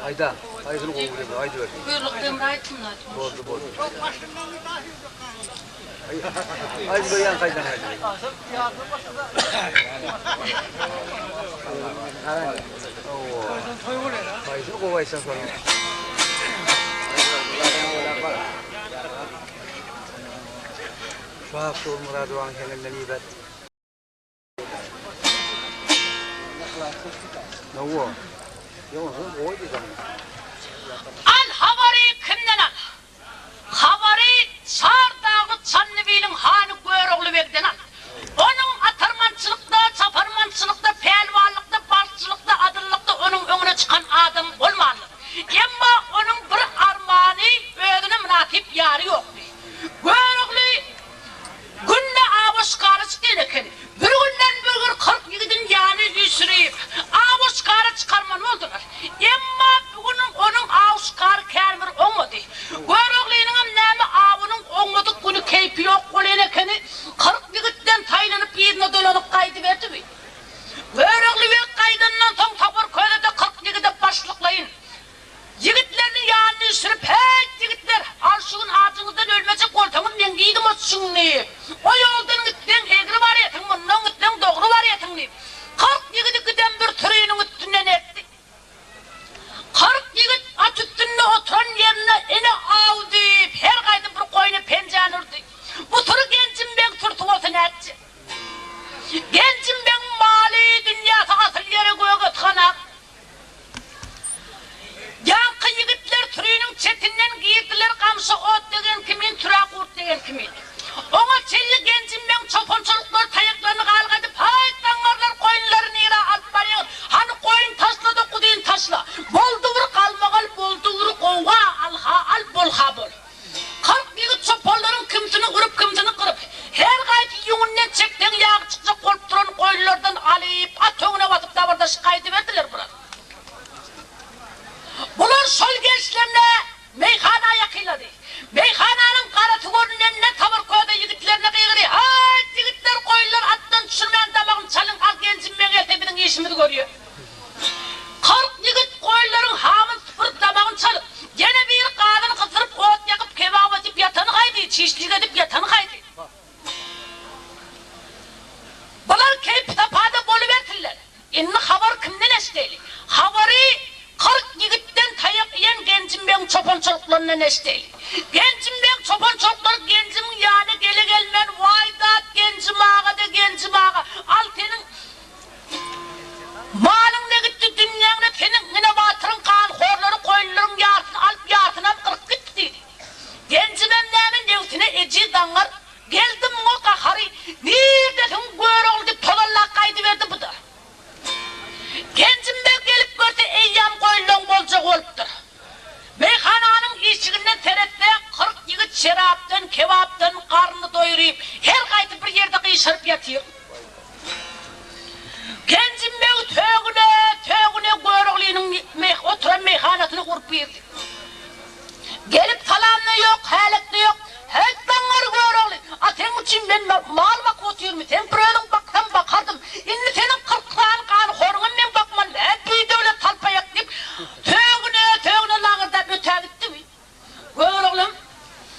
Aýda, haýsyny gowy bilýäň, aýdyber. Buýruk demir aýtmyň aýtmyş. Boldy, boldy. Aýdyber ýaňky aýdan aýdyber. Haýsyny gowy aýtsaň şony. Şu wagt Ogulmyradowaň heňinden iber. Al habary kimden al? Habary Çardagy Çandybiliň hany Görogly begden al. Onuň atarmançylykda, çaparmançylykda, pälwanlykda, balçylykda, adyllykda onuň öňüne çykan adam bolmandyr. Emma onuň bir armany özüne mynasyp ýary ýokdy. Görogly. eken kimin. Oňa çenli Genjim begiň çopan-çoluklary taýaklaryny galgadyp, Haýt, zaňňarlar, goýunlary nirä alyp barýaňyz? Hany, goýun taşla-da, guzyny taşla! Boldy bir galmagal, boldy bir gowga, al-ha al, bol-ha bol! 40 ýigit çopanlaryň kimsini urup, kimsini gyryp, her gaýsy ýüňünden çekseň ýagy çykjak bolup duran goýunlardan alyp, at öňüne basyp dabyrdaşyp gaýdyberdiler bular. Bular şol gelişlerine meýhana ýakynlady. Meýhananyň garasy görünende Sabyr köze ýigitlerine gygyrdy, Haýt, ýigitler, goýunlary atdan düşürmän damagyny çalyň, al Genjim beg gelse biziň işimizi görýär. 40 ýigit goýunlaryň hamyny süpürip damagyny çalyp, ýene biri gazyny gyzdyryp ot ýakyp kebap edip ýatany haýdy, çişlik edip ýatany haýdy. Bular keýpi-sapada bolubersinler. Indi habar kimden eşideli? Habary 40 ýigitden taýak iýen Genjim begiň çopan-çoluklaryndan eşideli. Genjim begiň çopan-çoluklary Genjimiň ýanyna gele-gelmän, Waý dat, Genjim aga-da, Genjim aga, al seniň malyň ne gitdi, dünýäň ne, seniň ine batyryň ganhorlary goýunlaryň ýarsyny alyp, ýarsynam gyryp gitdi diýdi. Genjimem näme, nebsine ejiz zaňňar, Geldi muňa gahary, Nirdesiň Görogly diýip tozallap gaýdyberdi bu-da. Genjim beg gelip görse eýýäm goýunlaň boljagy bolupdyr. Meýhananyň işiginden seretse 40 ýigit şerapdan, kebapdan garnyny doýuryp, her gaýsy bir ýerde gyşaryp ýatyr. Genjim beg sögüne, sögüne Göroglynyň oturan meýhanasyna urup girdi. Gelip salam-da ýok, hälek-de ýok. Häýt zaňňar Görogly, a seň üçin men mal bakyp otyrmy, seň bir özüň baksam bakardym. Indi seniň 40 sany ganhoruňam men bakmaly, hä bidöwlet salpaýak diýip, sögüne, sögüne lagyrdap ötägitdi. Göroglam,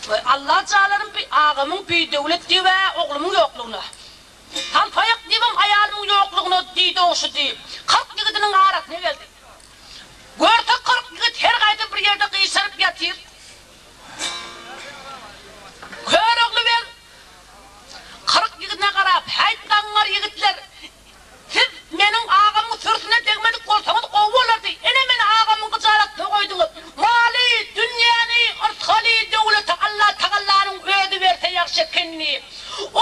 Weý, Alla jalarym bi agamyň bidöwlet diýib-ä oglumyň ýoklugyna. Salpaýak diýibem aýalymyň ýoklugyna diýdi ogşy diýip, 40 ýigidiniň arasyna geldi. Görse 40 ýigit her gaýsy bir ýerde gyşaryp ýatyr. Körogly beg 40 ýigidine garap, Häýt zaňňar ýigitler, siz meniň agamyň sürüsine degmedik bolsaňyz gowy bolardy. Ine meni agamyň gyjalatsyna goýduňyz. Maly, dünýäni, yrsgaly, döwleti Allatagallanyň özi berse ýagşy eken diýip.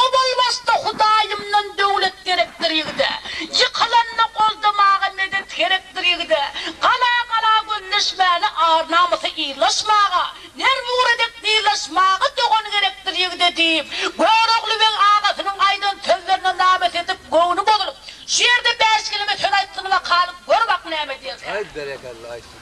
Owal başda Hudaýymdan döwlet gerekdir ýigide, Ýykylanda goldamaga medet gerekdir ýigide, Gala-gala gözleşmäne ar-namysy yzlaşmaga, Nerwura dek dyzlaşmaga dogan gerekdir ýigide diýip, Görogly beg agasynyň aýdan sözlerine namet edip, göwni bozulyp, Şu ýerde bäş keleme söz aýtsyn wakaly, gör bak näme diýerkä. Aý berekella aýtsyn.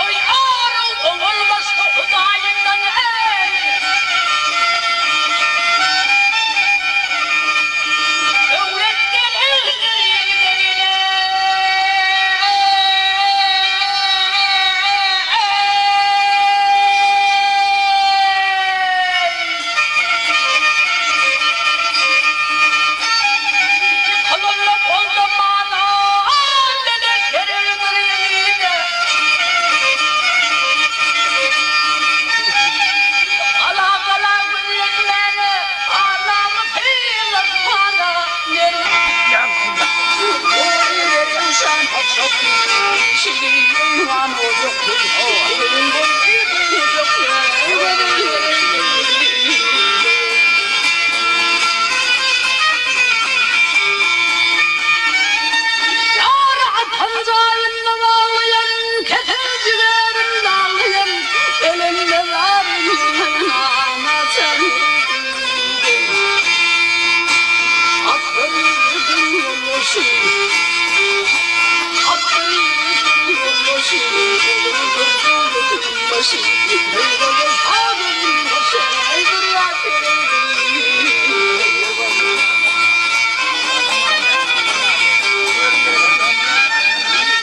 Oý aryň owal başda Hudaýyndan eý. Döwlet gelendir ýigide gelen. Ýykylanda goldamana medet gerekdir ýigide. Gala-gala güllenmäne, ar-namys sylaşmana Ýar atan jaýynda baglaýan, Kesen jigerim daglaýan, Ölende zaryn amaçan.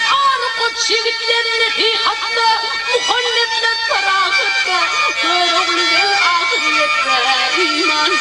Hany goç ýigitler nesihatda, Muhannes. Görogly beg ahyrýetde iman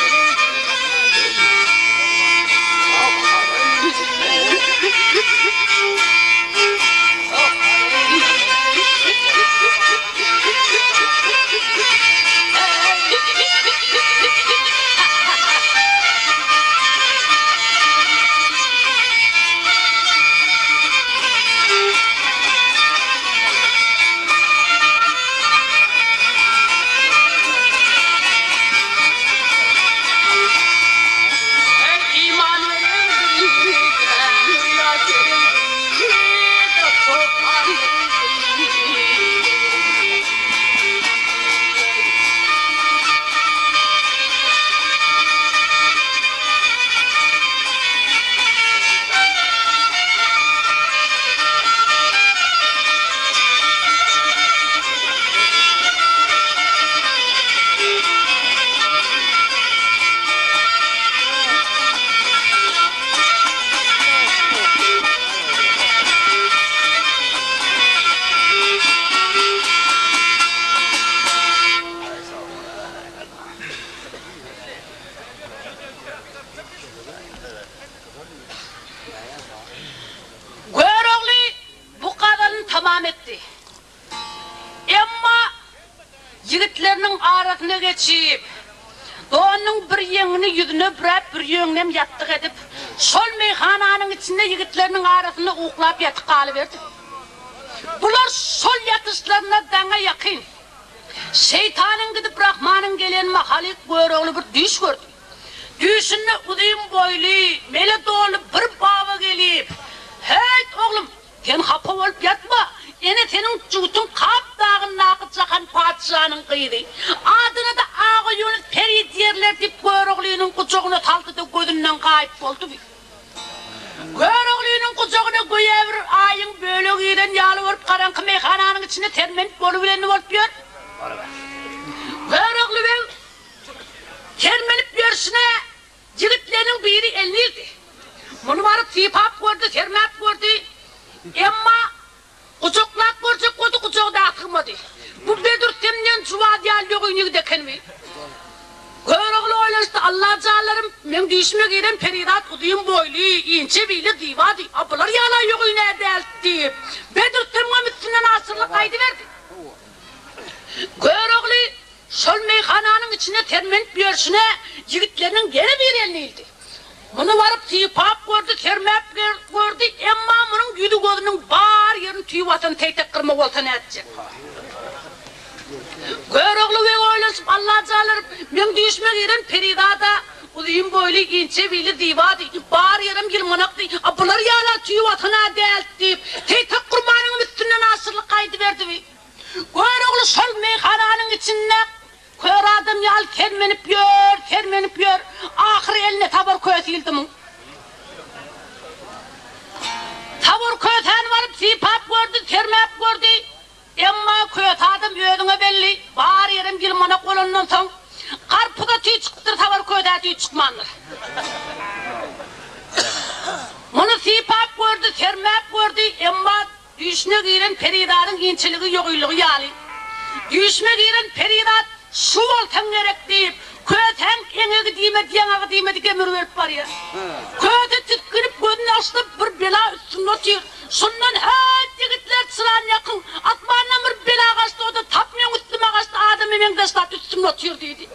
Görogly bu gazalyny tamam etdi. Emma ýigitleriniň arasyna geçip, donunyň bir ýeňini ýüzüne büräp, bir ýeňinem ýassyk edip, şol meýhananyň içinde ýigitleriniň arasynda uklap ýatyp galyberdi. Bular şol ýatyşlaryna daňa ýakyn, şeýtanyň gidip Rahmanyň gelen mahaly Görogly bir düýş gördi. Düýşünde uzyn boýly, mele doly bir baba gelip, Häýt, oglum, sen hapa bolup ýatma, ene seniň jübütiň Kap dagyndaky Jahan patyşanyň gyzy, adyna-da Agaýunus peri diýerler diýip Göroglynyň gujagyna saldy-da gözünden gaýyp boldy. Göroglynyň gujagyna göýä bir aýyň bölegi giren ýaly bolup garaňky meýhananyň içinde sermenip bolubilenini bolup ýör. Görogly beg Sermenip ýörşüne ýigitleriniň biri elini ildi. Muny baryp sypap gördi, sermäp gördi. Emma gujaklap görjek boldy, gujagy-da sygmady. Bu Bedürsemden juwaz ýaly ýogyn ýigit ekenmi? Görogly oýlanyşdy, Alla janlarym, meň düýşüme giren perizat uzyn boýly, inçe billi zybady. A bular ýala ýogyn-ä däl diýip, Bedürsemem üstünden aşyrylyp gaýdyberdi. Görogly Şol meýhananyň içinde sermenip ýörşüne ýigitleriniň ýene biri elini ildi. Muny baryp sypap gördi, sermäp gördi, emma munuň ýüzi-gözüniň bar ýerini tüý basan teýtek gyrma bolsa nätjek. Görogly beg oýlanyşyp, Allajanlarym, meň düýşüme giren perizada uzyn boýly, inçe billi zybady, bar ýerem ýylmanakdy, a bular ýala tüý basan-a däl diýip, teýtek gurmanyňam üstünden aşyrylyp gaýdyberdi. Görogly şol meýhananyň içinde kör adam ýaly sermenip ýör, sermenip ýör. Ahyry eline sabar köse ildi muň. Sabar kösäni baryp sypap gördi, sermäp gördi. Emma köse adam özüňe belli, bar ýerem ýylmanak bolandan soň, garpyza tüý çykypdyr, sabar kösä tüý çykmandyr. Muny sypap gördi, sermäp gördi, emma Düýşüne giren perizadyň inçeligi ýogylygy ýaly, Düýşüme giren perizat şu bolsaň gerek diýip, kösäň eňegi diýmedi, ýaňagy diýmedi gemiriberip barýar. Köse tisginip gözüni açsa bir bela üstünde otyr. Şundan häýt ýigitler çyrany ýakyň, asmandan bir bela gaçdy o-da tap meň üstüme gaçdy adama meňzeş zat üstümde otyr diýdi.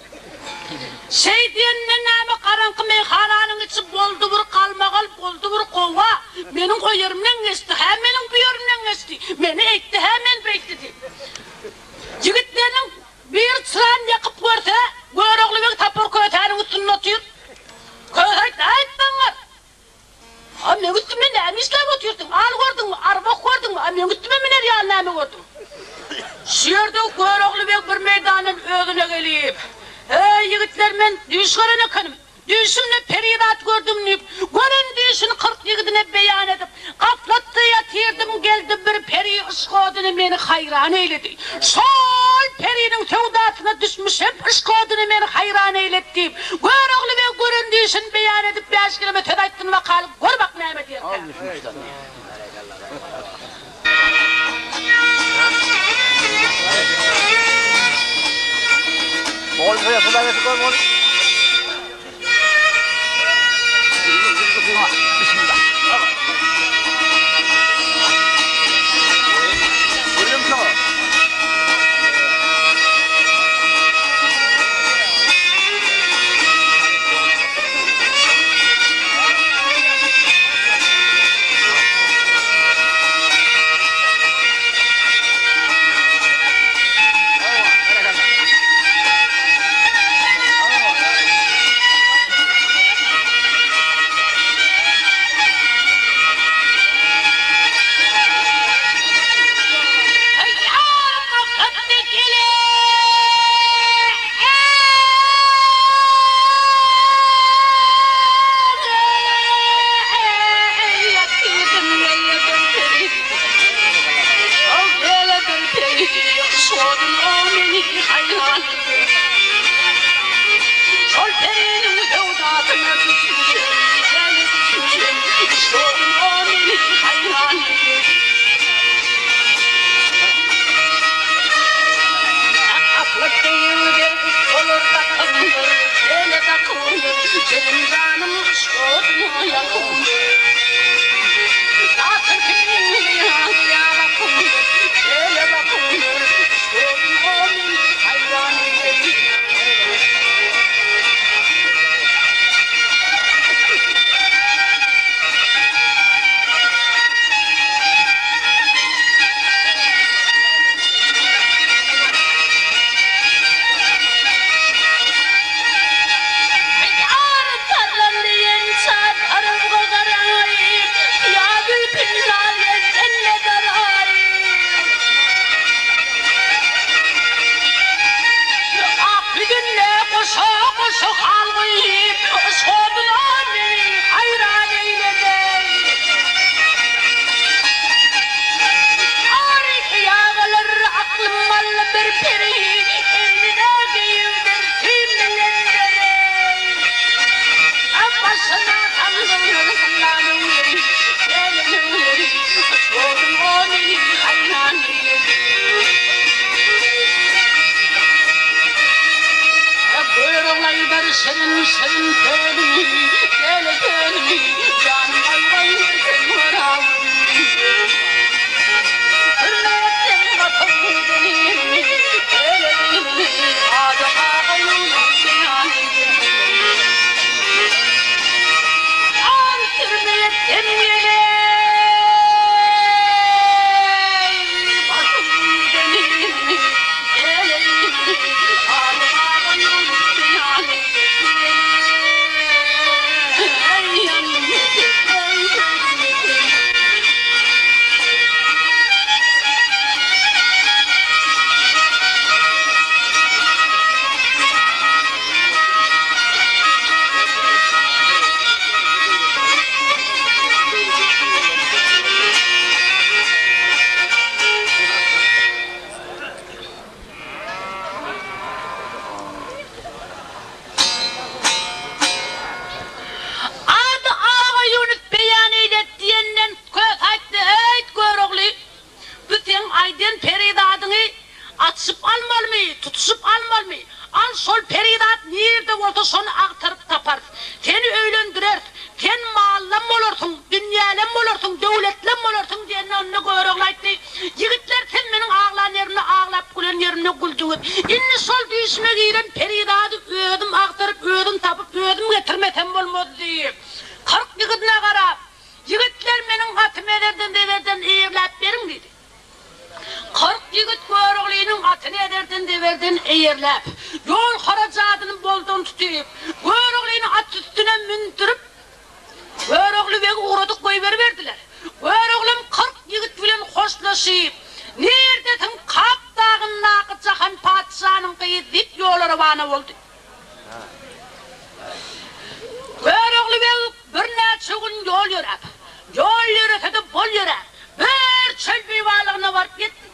Şeý diýende näme garaňky meýhananyň içi boldy bir galmagal, boldy bir gowga. Meniň o ýerimden geçdi, hä meniň bu ýerimden geçdi, meni eýtdi, hä meni beýtdi diýip. Ýigitleriniň biri çyrany ýakyp görse, Görogly beg Sapar kösäniň üstünde otyr. Köse aýtdy, Aýt daňňar! A meň üstümde näme işläp otyrsyň? Al gördüňmi, arwah gördüňmi? A meň üstüme miner ýaly näme gördüň? Şu ýerde Görogly beg bir meýdandan özüne gelip, Heý, ýigitler, men düýş gören ekenim. Düýşümde perizat gördüm diýip, gören düýşüni 40 ýigidine beýan edip, Gaflatda ýatyrdym, geldi bir peri yşk oduny meni haýran eýledi. Şol periniň söwdasyna düşmüşem, yşk oduny meni haýran eýledi diýip, Görogly beg gören düýşüni beýan edip, bäş keleme söz aýtsyn bakaly, gör bak näme diýerkä. Ady Agaýunus beýan eýlet diýenden köse aýtdy, Eýt, Görogly, bu seň aýdan perizadyňy atyşyp almalymy, tutuşyp almalymy? Al, şol perizat nirde bolsa şony agtaryp taparys. Seni öýlendireris. Sen mallam bolarsyň, dünýälem bolarsyň, döwletlem bolarsyň diýende onda Görogly aýtdy, Ýigitler siz meniň aglan ýerimde aglap, gülen ýerimde güldüňiz. Indi şol düýşüme giren perizady özüm agtaryp, özüm tapyp, özüm getirmesem bolmaz diýip, 40 ýigidine garap, Ýigitler meniň atymy ezerden-zeberden eýerläp beriň diýdi. 40 ýigit Göroglynyň atyny ezerden-zeberden eýerläp, ýol harajadyny boldan tutup, Göroglyny at üstüne mündürip, Görogly begi ugradyp goýberiberdiler. Göroglam 40 ýigit bilen hoşlaşyp, Nirdesiň Kap dagyndaky Jahan patyşanyň gyzy diýip ýola rowana boldy. Görogly beg birnäçe gün ýol ýöräp, ýol ýörese-de bol ýöräp, bir çöl beýwanlygyna baryp ýetdi.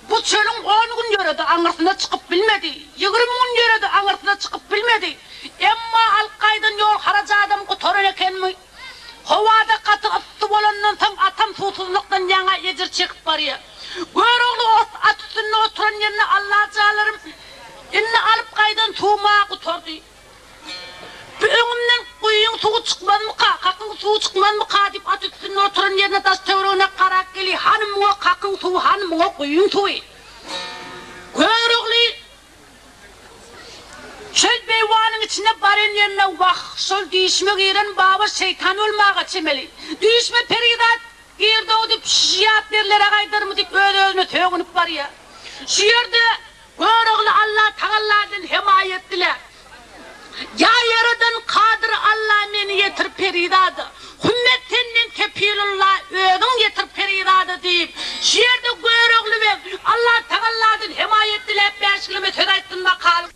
Bu çölüň on gün ýöredi, aňyrsyna çykyp bilmedi, 20 gün ýöredi, aňyrsyna çykyp bilmedi. Emma alyp gaýdan ýol harajadam gutaran ekenmi? Howada gaty yssy bolandan soň atam suwsuzlykdan ýaňa ejir çekip barýar. Görogly ot at üstünde oturan ýerinde Allajalarym! Indi alyp gaýdan suwum-a gutardy. Bu öňümden guýyň suwy çykmazmyka, kakyň suwy çykmazmyka diýip at üstünde oturan ýerine daş-töweregine garap geli, hany muňa kakyň suwy, hany muňa guýyň suwy. Görogly Çöl beýwanyň içinde baryn ýerine wah, şol düýşüme giren baba şeýtan bolmaga çemeli. Düýşüme perizat girdi-ow diýip, şu ýat ýerlere gaýdarmy diýip öz-özüne sögünip barýar. Şu ýerde Görogly Allatagalladan hemaýat diläp, Ýa Ýaradan Kadyr Alla meni ýetir perizada, Hümmet senden kepilulla özüň ýetir perizada diýip, şu ýerde Görogly beg Allatagalladan hemaýat diläp bäşgileme söz aýtsyn bakaly.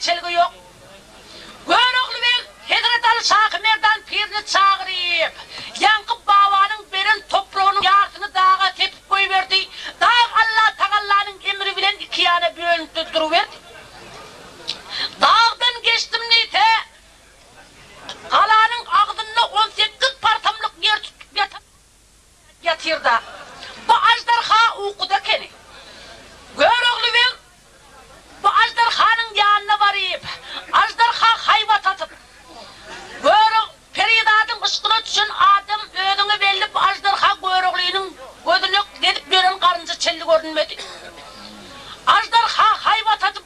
geçelge ýok. Görogly beg Hezret Aly Şahy Merdan pirini çagyryp, ýaňky babanyň beren topragynyň ýarsyny daga sepip goýberdi. Dag Allatagallanyň emri bilen ikiýana bölünip-de duruberdi. Dagdan geçdim diýse, galanyň agzynda 18 parsamlyk ýer tutup ýatan Ýatyr-da. Bu aždarha ukuda ekeni. Görogly beg bu aždarhanyň ýanyna baryp, aždarha haýbat atyp, Görog, perizadyň yşkyna düşen adam özüňe belli bu aždarha Göroglynyň gözüne gezip ýören garynja çenli görünmedi. Aždarha haýbat atyp.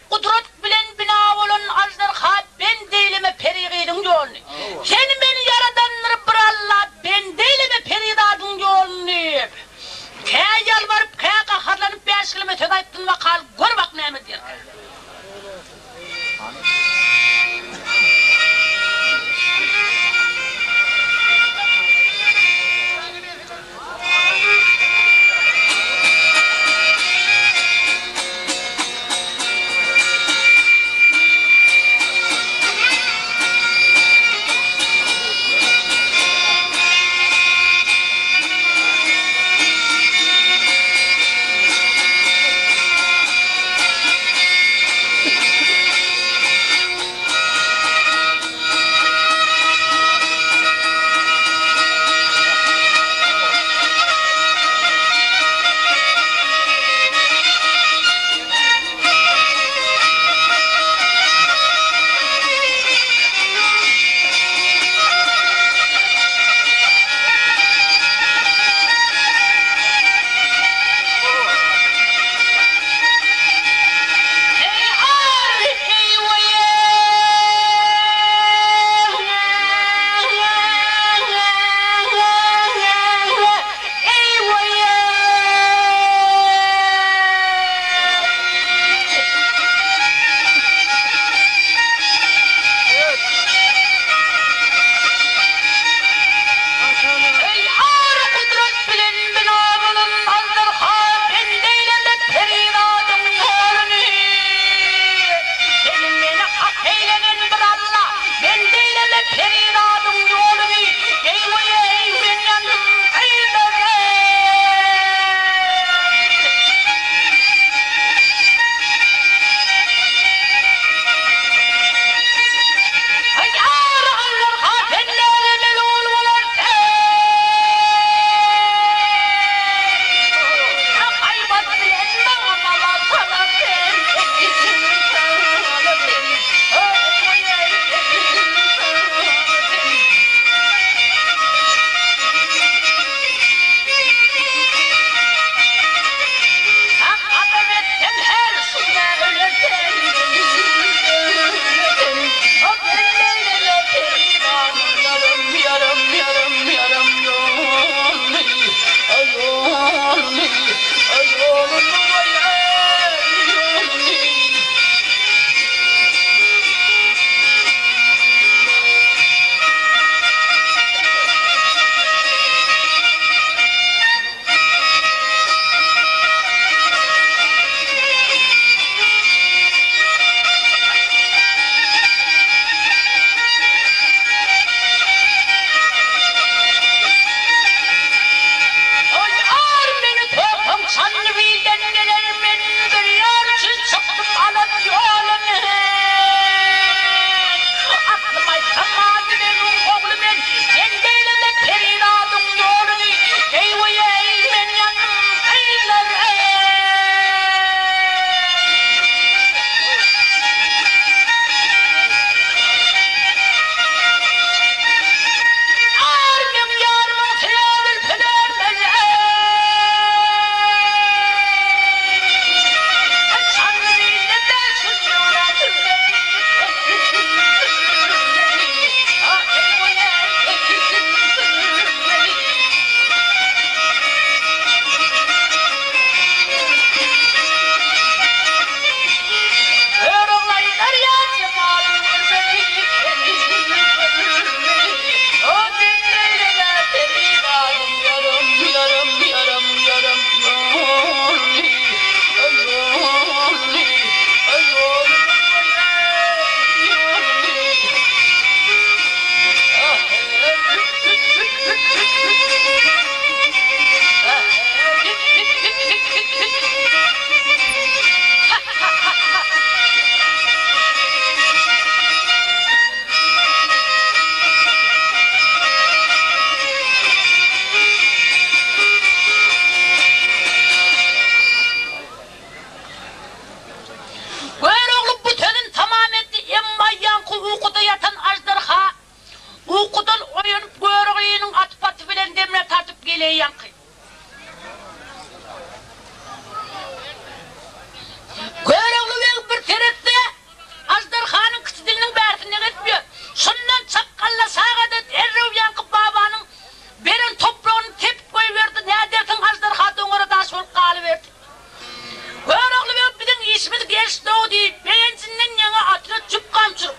Begenjinden ýaňa atyna jüp gamçyryp,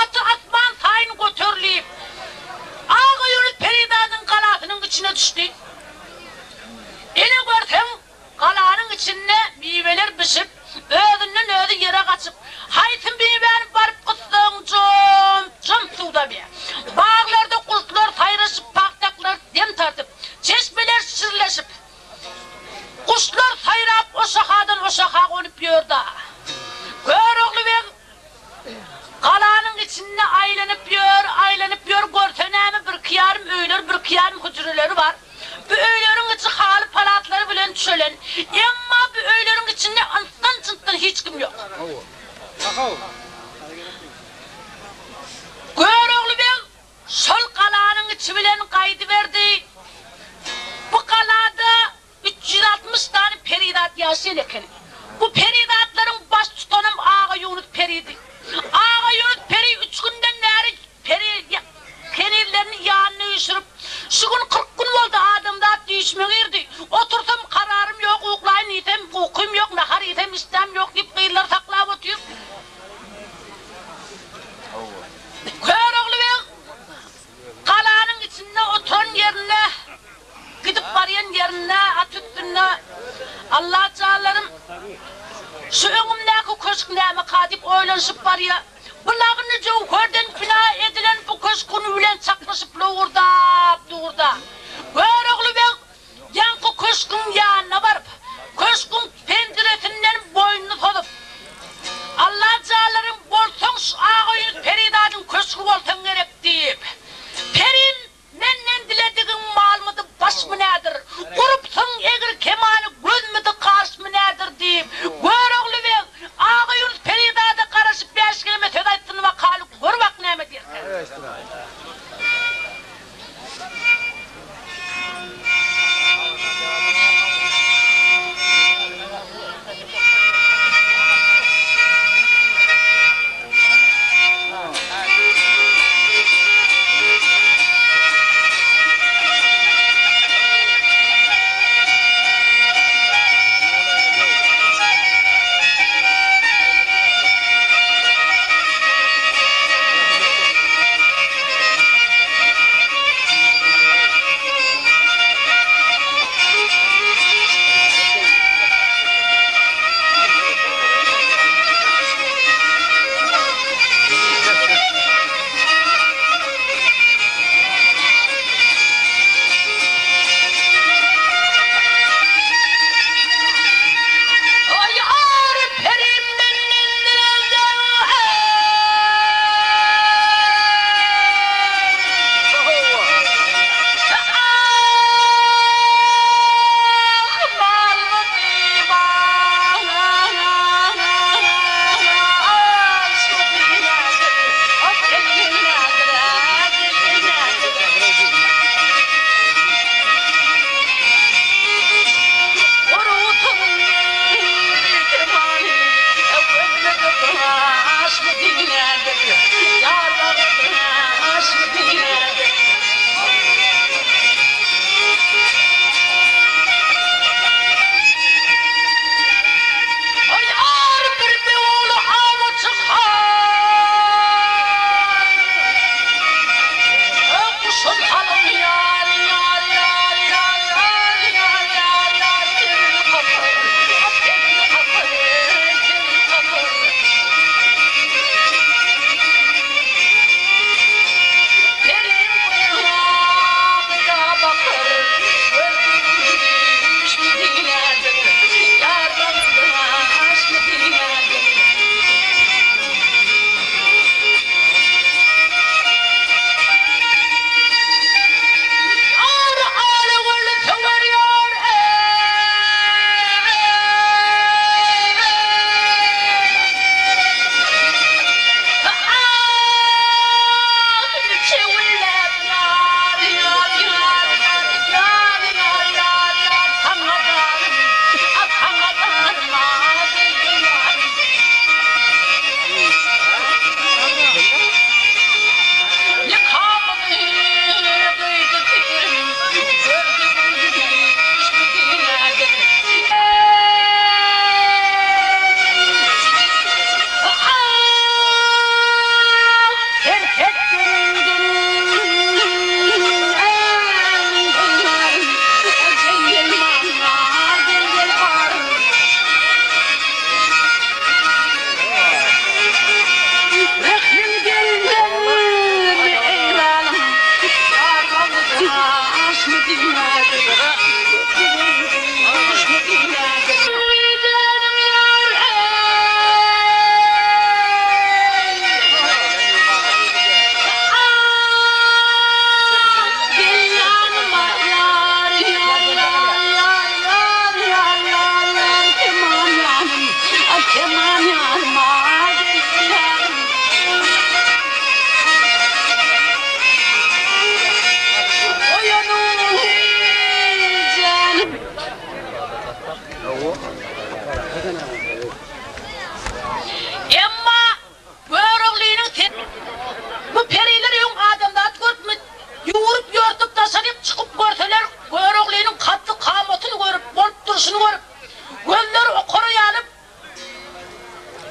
aty asman saýyn göterilip, Agaýunus perizadyň galasynyň içine düşdi. Ene görseň, galanyň içinde miweler bişip, özünden özi ýere gaçyp, haýsy miwäni baryp gyssaň jom-jom suw damýar. Baglarda guşlar saýraşyp, pagtaklar dem tartyp, çeşmeler şirleşip, Guşlar saýrap o şahadan o şaha gonup ýördi. Görogly beg galanyň içinde aýlanyp ýör, aýlanyp ýör, görse näme, birki ýarym öýler, birki ýarym hüjreleri bar. Bu öýleriň içi haly-palaslary bilen düşelen. Emma bu öýleriň içinde ynsdan-jynsdan hiç kim ýok. Görogly beg Şol galanyň içi bilen gaýdyberdi. Bu galada 360 sany perizat ýaşaýan ekeni. Bu perizatlaryň baştutanam Agaýunus peridi. Agaýunus peri üç günden bäri peri kenizlerini ýanyna üýşürip, Şu gün 40 gün boldy, adamzat düýşüme girdi. Otursam kararym ýok, uklaýyn diýsem, ukym ýok, nahar iýsem işdäm ýok diýip gyzlary saklap otyr. Görogly beg galanyň içinde oturan ýerinde, gidip barýan ýerinde at üstünde, Alla janlarym, şu öňümdäki köşk nämeka diýip oýlanyşyp barýar. Bu lagynly jöwherden bina edilen bu köşk güni bilen çaknyşyp lowurdap dur-da. Görogly beg Ýaňky köşgüň ýanyna baryp, köşgüň penjiresinden boýnuny sozup, Alla janlarym, bolsaň şu Agaýunus perizadyň köşgi bolsaň gerek diýip, Perim, menden diledigiň malmydy, başmy nädir? Gurupsyň egri kemany, gözmüdi, gaşmy nädir? diýip, Görogly beg, Agaýunus perizada garaşyp bäş keleme söz aýtsyn wakaly, gör bak näme diýerkä. Aý, ary perim menden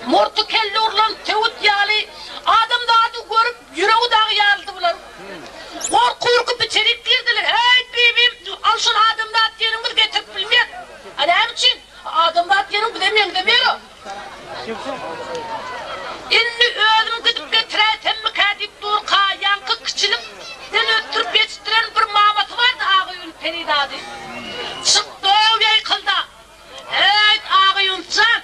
Murty kelle urlan söwüt ýaly adamzady görüp ýüregi dagy ýaryldy bularyň. Gorky-ürküp içerik girdiler. Häý, bibim, al şol adamzat diýeniňi biz getirip bilmeris. A näme üçin? Adamzat diýeniň bize meňzemeýär-ow. Indi özüm gidip getiräýsemmikä diýip durka, ýaňky kiçilikden ösdürip ýetişdiren bir mamasy bardy, Agaýun perizady. Çykdy-ow ýaýkylda. Häýt, Agaýun jan!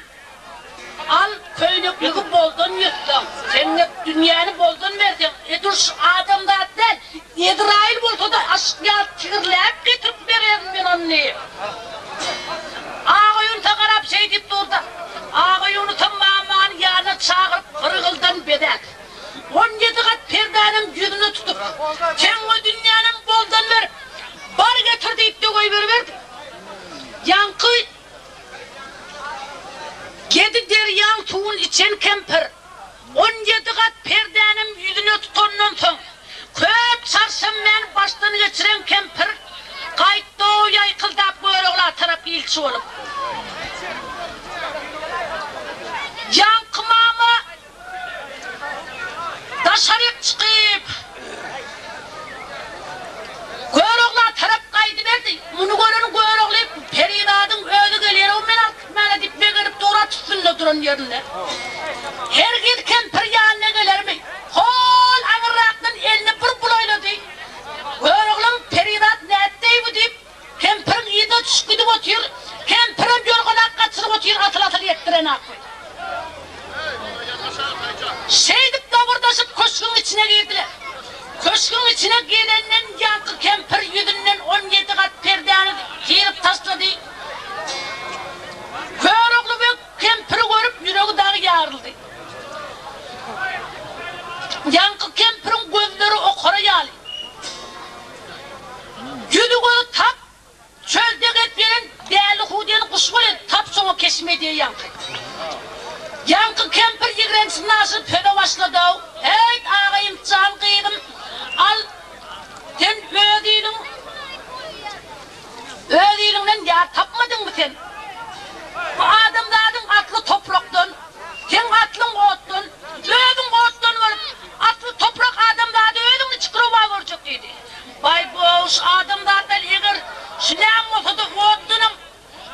Al, köýnekligi boldan ýutsaň, sen-de dünýäni boldan berseň, edil şu adamzat däl, Ezraýyl bolsa-da aşyk ýaly tigirläp getirip bererin men ony. Agaýunusa garap şeý diýip durdy. Agaýunusam mamany ýanyna çagyryp, bir gyldan bezäp, 17 gat perdänem ýüzüne tutup, teňňe dünýänem boldan berip, bar getir diýip-de goýberiberdi. Ýaňky Ýedi derýaň suwun içen kempir, 17 gat perdänem ýüzüne tutandan soň, köp çarşenbäni başdan geçiren kempir gaýtdy-ow ýaýkyldap Görogla tarap ilçi bolup. Ýaňky mama Daşaryk çykyp, Görogla tarap gaýdyberdi. Muny gören Görogly, Perizadyň özi gelýär-ow, men alyp gitmäne diýip begenip dur at üstünde duran ýerinde. Hergiz kempir ýanyna gelermi? Hol aňyrrakdan elini bir bulaýlady. Göroglam, Perizat nätdeý bu diýip, Kempiriň yzyna düşüp gidip otyr. Kempirem ýorganak gaçyryp otyr, asyl-asyl ýetdirenak. Şeýdip dabyrdaşyp köşgüň içine girdiler. Köşgüň içine gelenden ýaňky kempir ýüzünden 17 gat perdäni syryp taşlady. Görogly beg kempiri görüp ýüregi dagy ýaryldy. Ýaňky kempiriň gözleri okara ýaly. Ýüzi-gözi tap, çölde gezip ýören Däli hu diýen guş welin, tap şoňa keşme edýär ýaňky. Ýaňky kempir ýigrençini aşyryp söze başlady-ow, Heýt, agaýym jan gyzym, al, sen öz iliň, öz iliňden ýar tapmadyňmy sen? Bu adamzadyň asly toprakdan, seň aslyň otdan, özüň otdan bolup, asly toprak adamzady özüň niçik rowa görjek diýdi. Baý boş adamzatlar eger şu näme bolsada otdanam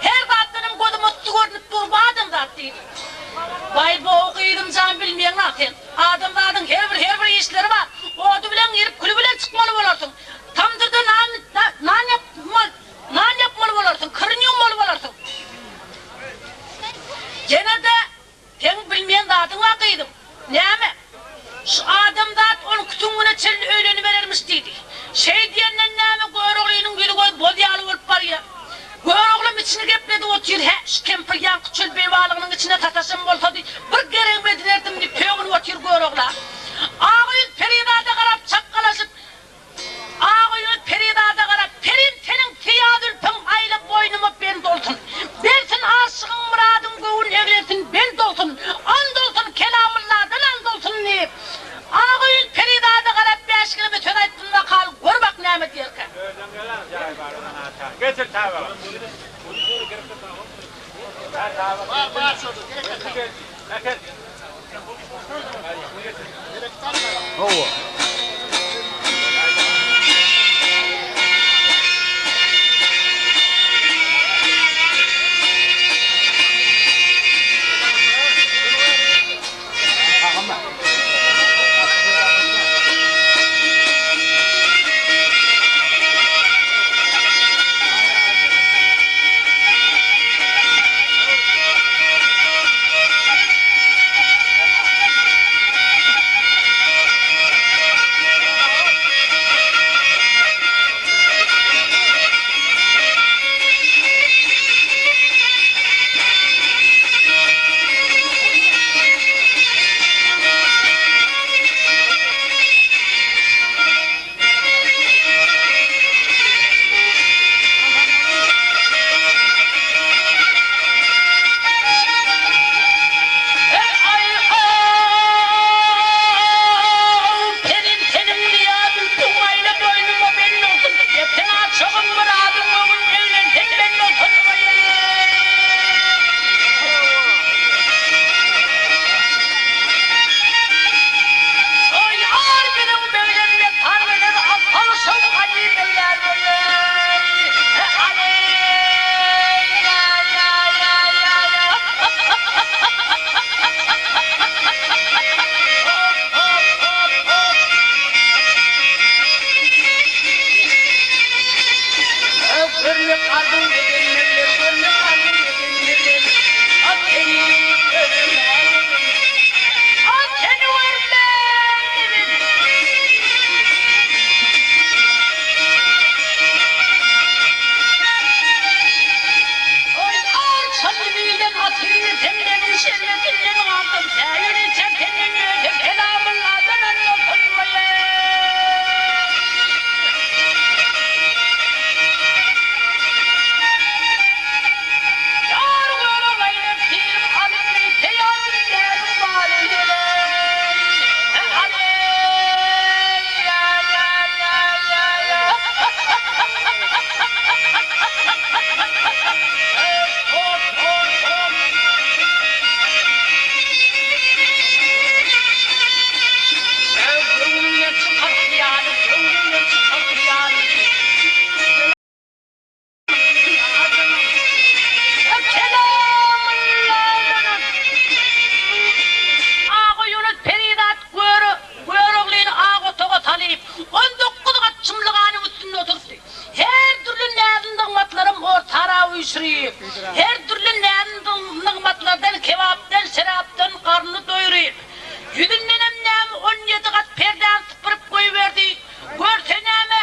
her zatdanam gözüm yssy görnüp dur bu adamzat diýdi. Baý bo gyzymjan bilmeýäňa sen. Adamzadyň her bir her bir işleri bar. Ody bilen girip küli bilen çykmaly bolarsyň. Tamdyrda nan nan ýapmaly nan ýapmaly bolarsyň, kirini ýuwmaly bolarsyň. Ýene-de Seň bilmeýän zadyň bar gyzym. Näme? Şu adamzat onki süňňüne çenli öýleniberermiş diýdi. Şeý diýenden näme Göroglynyň ýüzi-gözi boz ýaly bolup barýar. Göroglam içini gepledip otyr, Hä, şu kempir ýaňky çöl beýbalygynyň içine sataşan bolsady, bir geregimi edinerdim diýip sögünip otyr Görogla. Agaýüz perizada garap çakgalaşyp, Agaýüz perizada garap, Perim seniň syýa zülpüň aýla boýnuma bent olsun. Bersin aşygyň myradyn göwün eglensin bent olsun. And olsun kelamylladan and olsun diýip, Agaýüz perizada garap bäşgeleme söz aýtsyn bakaly gör bak näme diýerkä. Hawa. Görmek arzuw edenlerler, görmek arzuw edenlerler, A seni görmedim, a seni görmedim. Oý, arçaly birden atyny senden, şerbetinden gandym, Säýeli içer senden öter, kelamylladan allasyn goýaý. Ýar görogly pirim alyndy, peýaly däliň baly geleý. Agaýunus perizat Göroglyny ak otaga salyp, 19 gat çymlyganyň üstünde oturtdy. Her dürli näz-nygmatlaram ortara üýşürip, her dürli näz-nygmatlardan, kebapdan, şerapdan garnyny doýuryp, ýüzündenem näme 17 gat perdäni sypyryp goýberdi. Görse näme,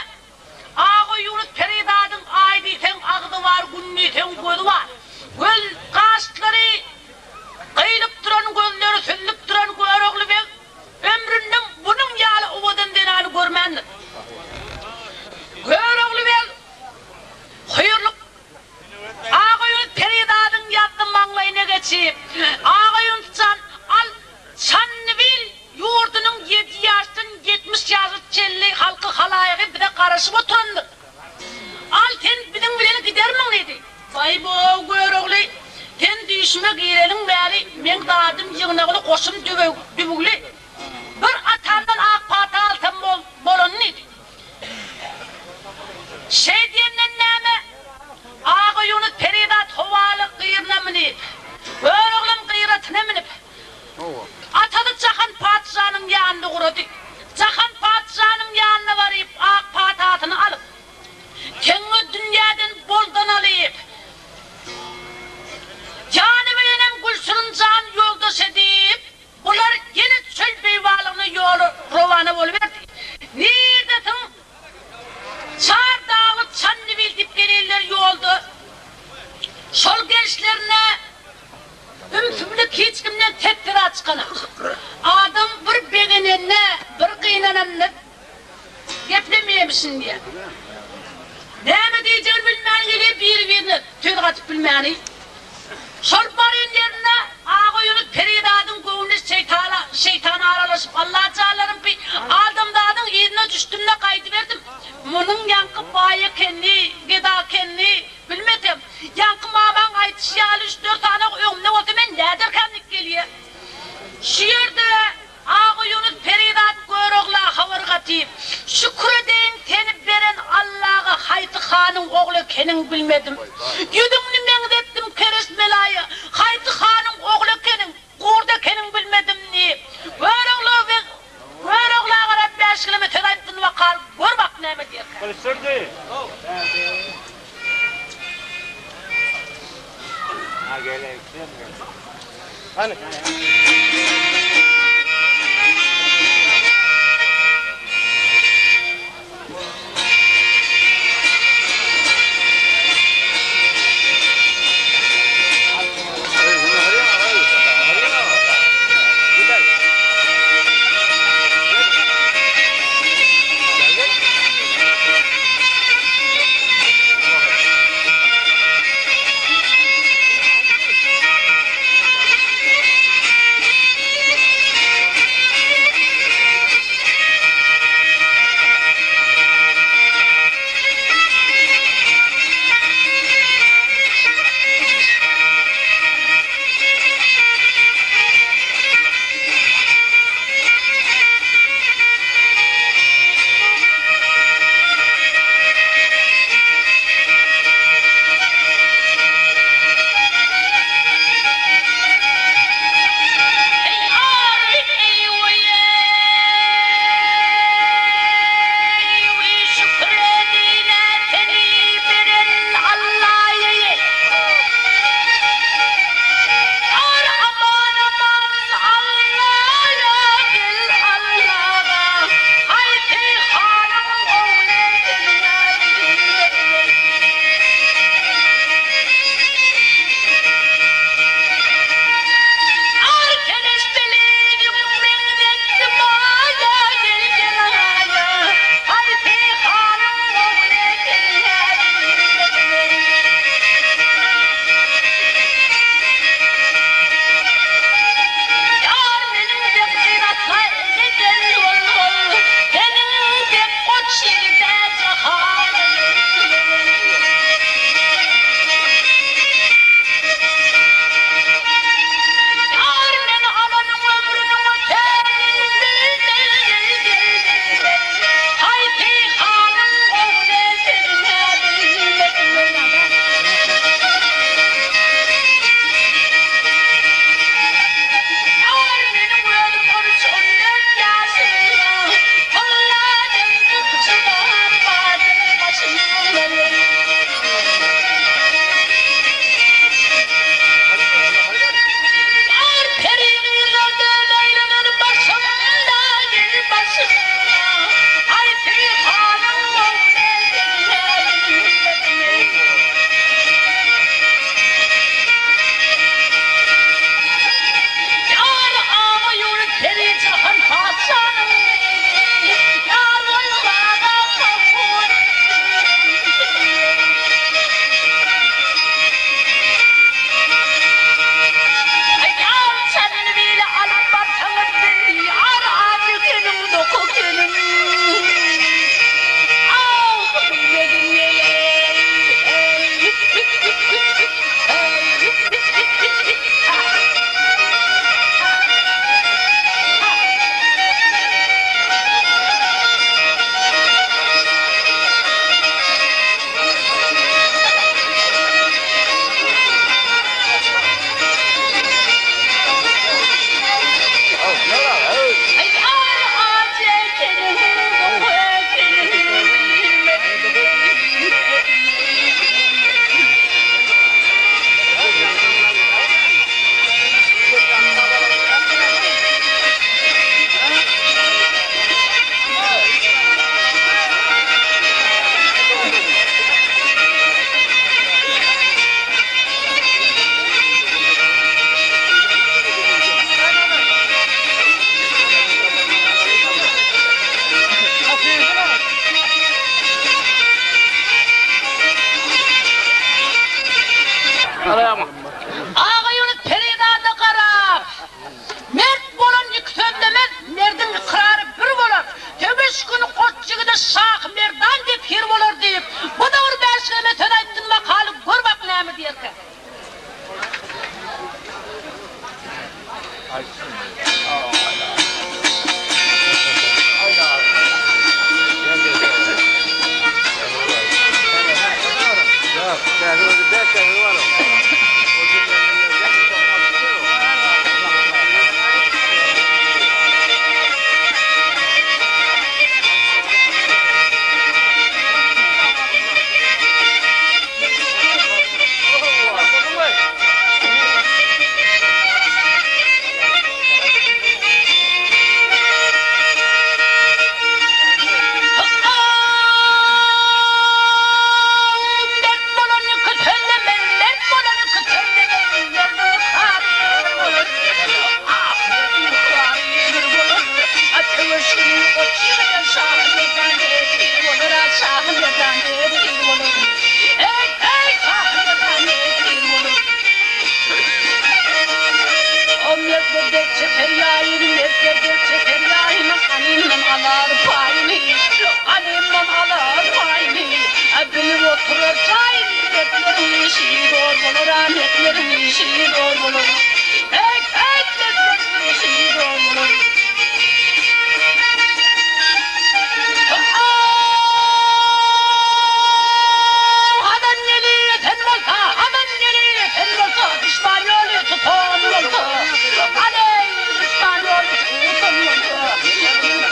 Agaýunus perizadyň aý diýseň agzy bar, gün diýseň gözi bar. Göz gaşlary gyýlyp duran, gözleri süzlüp duran Görogly beg ömründe munuň ýaly owadan zenany görmändir. Görogly beg hüýrluk Agaýunus perizadyň ýazdy maňlaýyna geçip, Agaýunus jan, al, Çandybil ýurdunyň ýedi ýaşdan 70 ýaşa çenli halky-halaýygy bize garaşyp oturandyr. Al, sen biziň bilen gidermiň? diýdi. Baý-bo, Görogly, sen düýşüme gireliň bäri meň zadym ýygnagly, goşum düwügli. Bir atamdan ak pata alsam bolany diýdi. Şeý diýenden näme, Agaýunus perizat howaly gyryna münip, Göroglam gyratyna münüp, Atasy Jahan patyşanyň ýanyna ugrady. Jahan patyşanyň ýanyna baryp, ak patasyny alyp, Teňňe dünýäden boldan alyp, ýany bilenem Gülşirin jany ýoldaş edip, bular ýene çöl beýwalygyna ýola rowana boluberdi. Nirdesiň Çar dagly Çandybil diýip gelirler ýolda. Şol gelişlerine Ümsümlik hiç kimden ses-seda çykanak. Adam bir begenende, bir gynananda geplemeýärmişin diýýär. Näme diýjegini bilmän gelýär biri-birine söz gatyp bilmäni. Şol barýan ýerinde Agaýunus perizadyň göwnüne şeýtana şeýtan aralaşyp Allajanlarym bi adamzadyň yzyna düşdüm-de gaýdyberdim. Munuň ýaňky baý ekenini, geda ekenini Bilmesem, ýaňky mamaň aýdyşy ýaly üç-dört sany öňümde bolsa men näderkäm diýip gelýä. Şu ýerde Agaýunus perizat Görogla habar gatyp, Şükür edeýin seni beren Allaga haýsy hanyň ogly ekeniň bilmedim. Ýüzüňni meňzetdim kereşmelaýa, haýsy hanyň ogly ekeniň, gurt ekeniň bilmedim diýip, Görogla beg Görogla garap bäşgileme söz aýtdyn wakal, gör bak näme diýerkä. Gylyçdurdy. Hany. Mertleriň işi zor bolar. Heýt, heýt, mertleriň işi zor bolar. Hadan ýeli esen bolsa, hadan ýeli esen bolsa, duşman ýoly tutan bolsa, aleý, duşman ýoly tutan bolsa,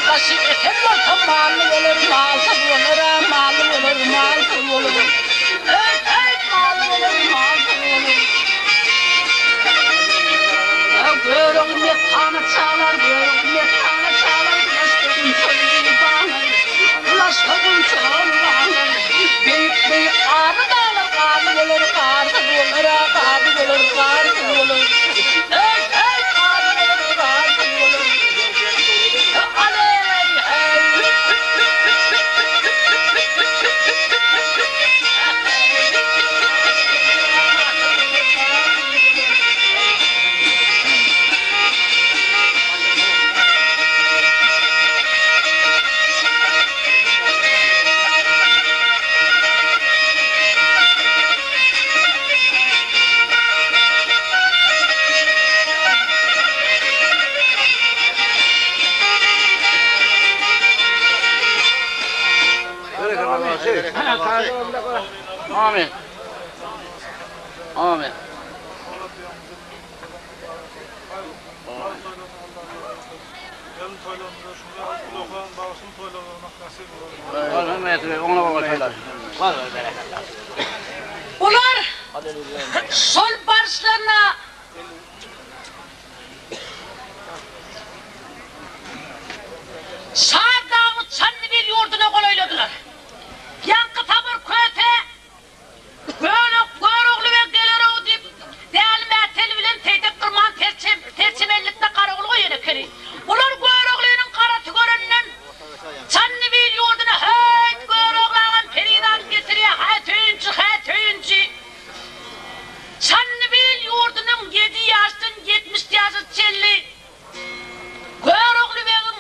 başy esen bolsa, mally bolar, malsyz bolar-a, mally bolar, malsyz bolar. Heýt, heýt, mally bolar, malsyz bolar. Görogly messana çalar, Görogly messana çalar, Bulaşdygyn çolbanar, Bulaşdygyn çolbanar. Beýik-beýik garly daglar garly bolar, garsyz bolar-a, garly bolar, garsyz bolar. Heýt, heýt, garly bolar, garsyz bolar. Aleý, heý! Amin. Amin. Olar şol baryşlaryna Şar dagyň Çandybil ýurduna golaýladylar. Ýaňky Sabyr köse Gölek Görogly beg geler-ow diýip, Däli Mäteli bilen Seýdek Gyrman serçemenlikde garawul goýan ekeni. Bular Göroglynyň garasy görenden Çandybil ýurduna Häýt, Görogly agam perizat getirýär, hä söýünji, hä söýünji! Çandybil ýurdunyň ýedi ýaşdan 70 ýaşa çenli Görogly begiň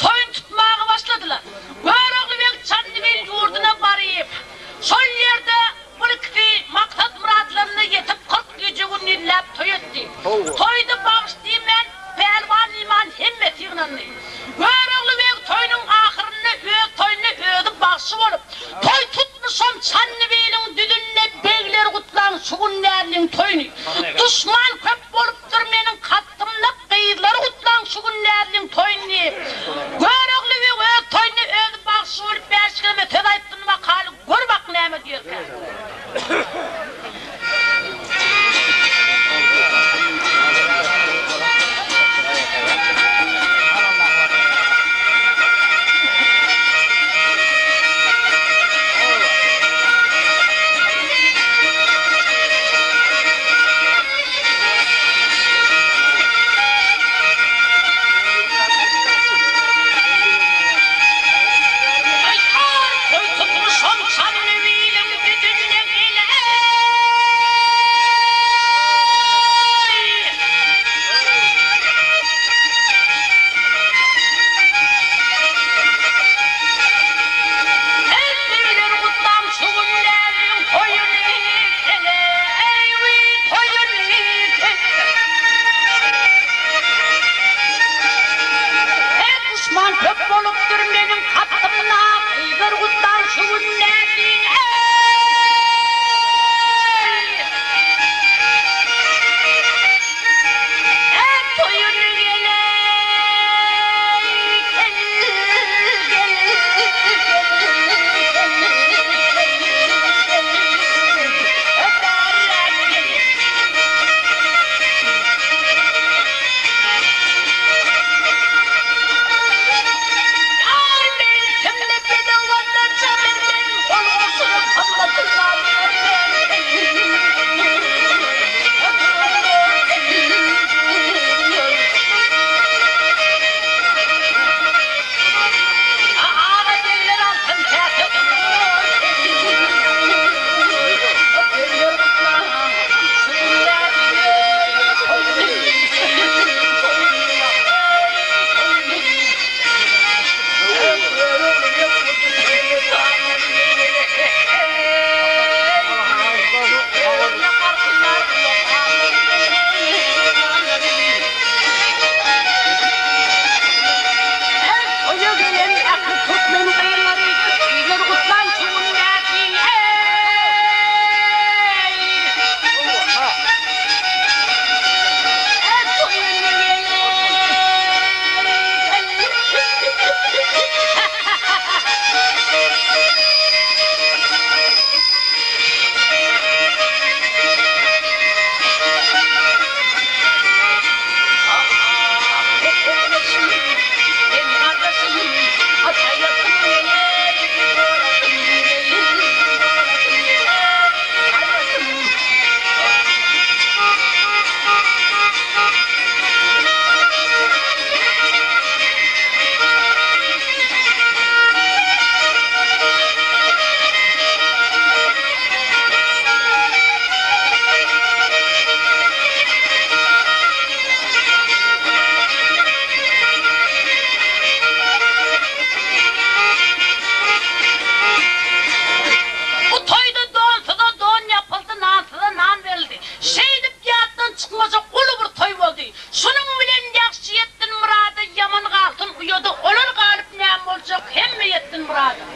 toýuny tutmaga başladylar. Görogly beg Çandybil ýurduna baryp, şol ýerde bul ikisi maksat-myratlaryna ýetip, 40 gije-gündizläp toý etdi. Toýda bagş diýmän, pälwan diýmän hemmesi ýygnandy. Görogly beg toýunyň ahyrynda öz toýunda özi bagşy bolup, toý tutmuşam Çandybiliň düzünde begler gutlaň şu gün näzliň toýuny. Duşman köp bolupdyr meniň kastymda Gyzlary gutlaň şu gün näzliň toýuny diýip, Görogly beg öz toýunda özi bagşy bolup bäşgeleme söz aýtsyn bakaly, gör bak näme diýerkä. Toý tutmuşam Çandybiliň düzünde geleý. Her begler gutlaň şu gün näzliň toýuny keleý, wiý, toýuny keleý. Her duşman köp bolupdyr meniň kastymda, gyzlar gutlaň şu gün näzliň, eý. Her toýuny geleý, kel, gel, gel, gel, gel, gel, bärräk gel. Ýar men. byradar.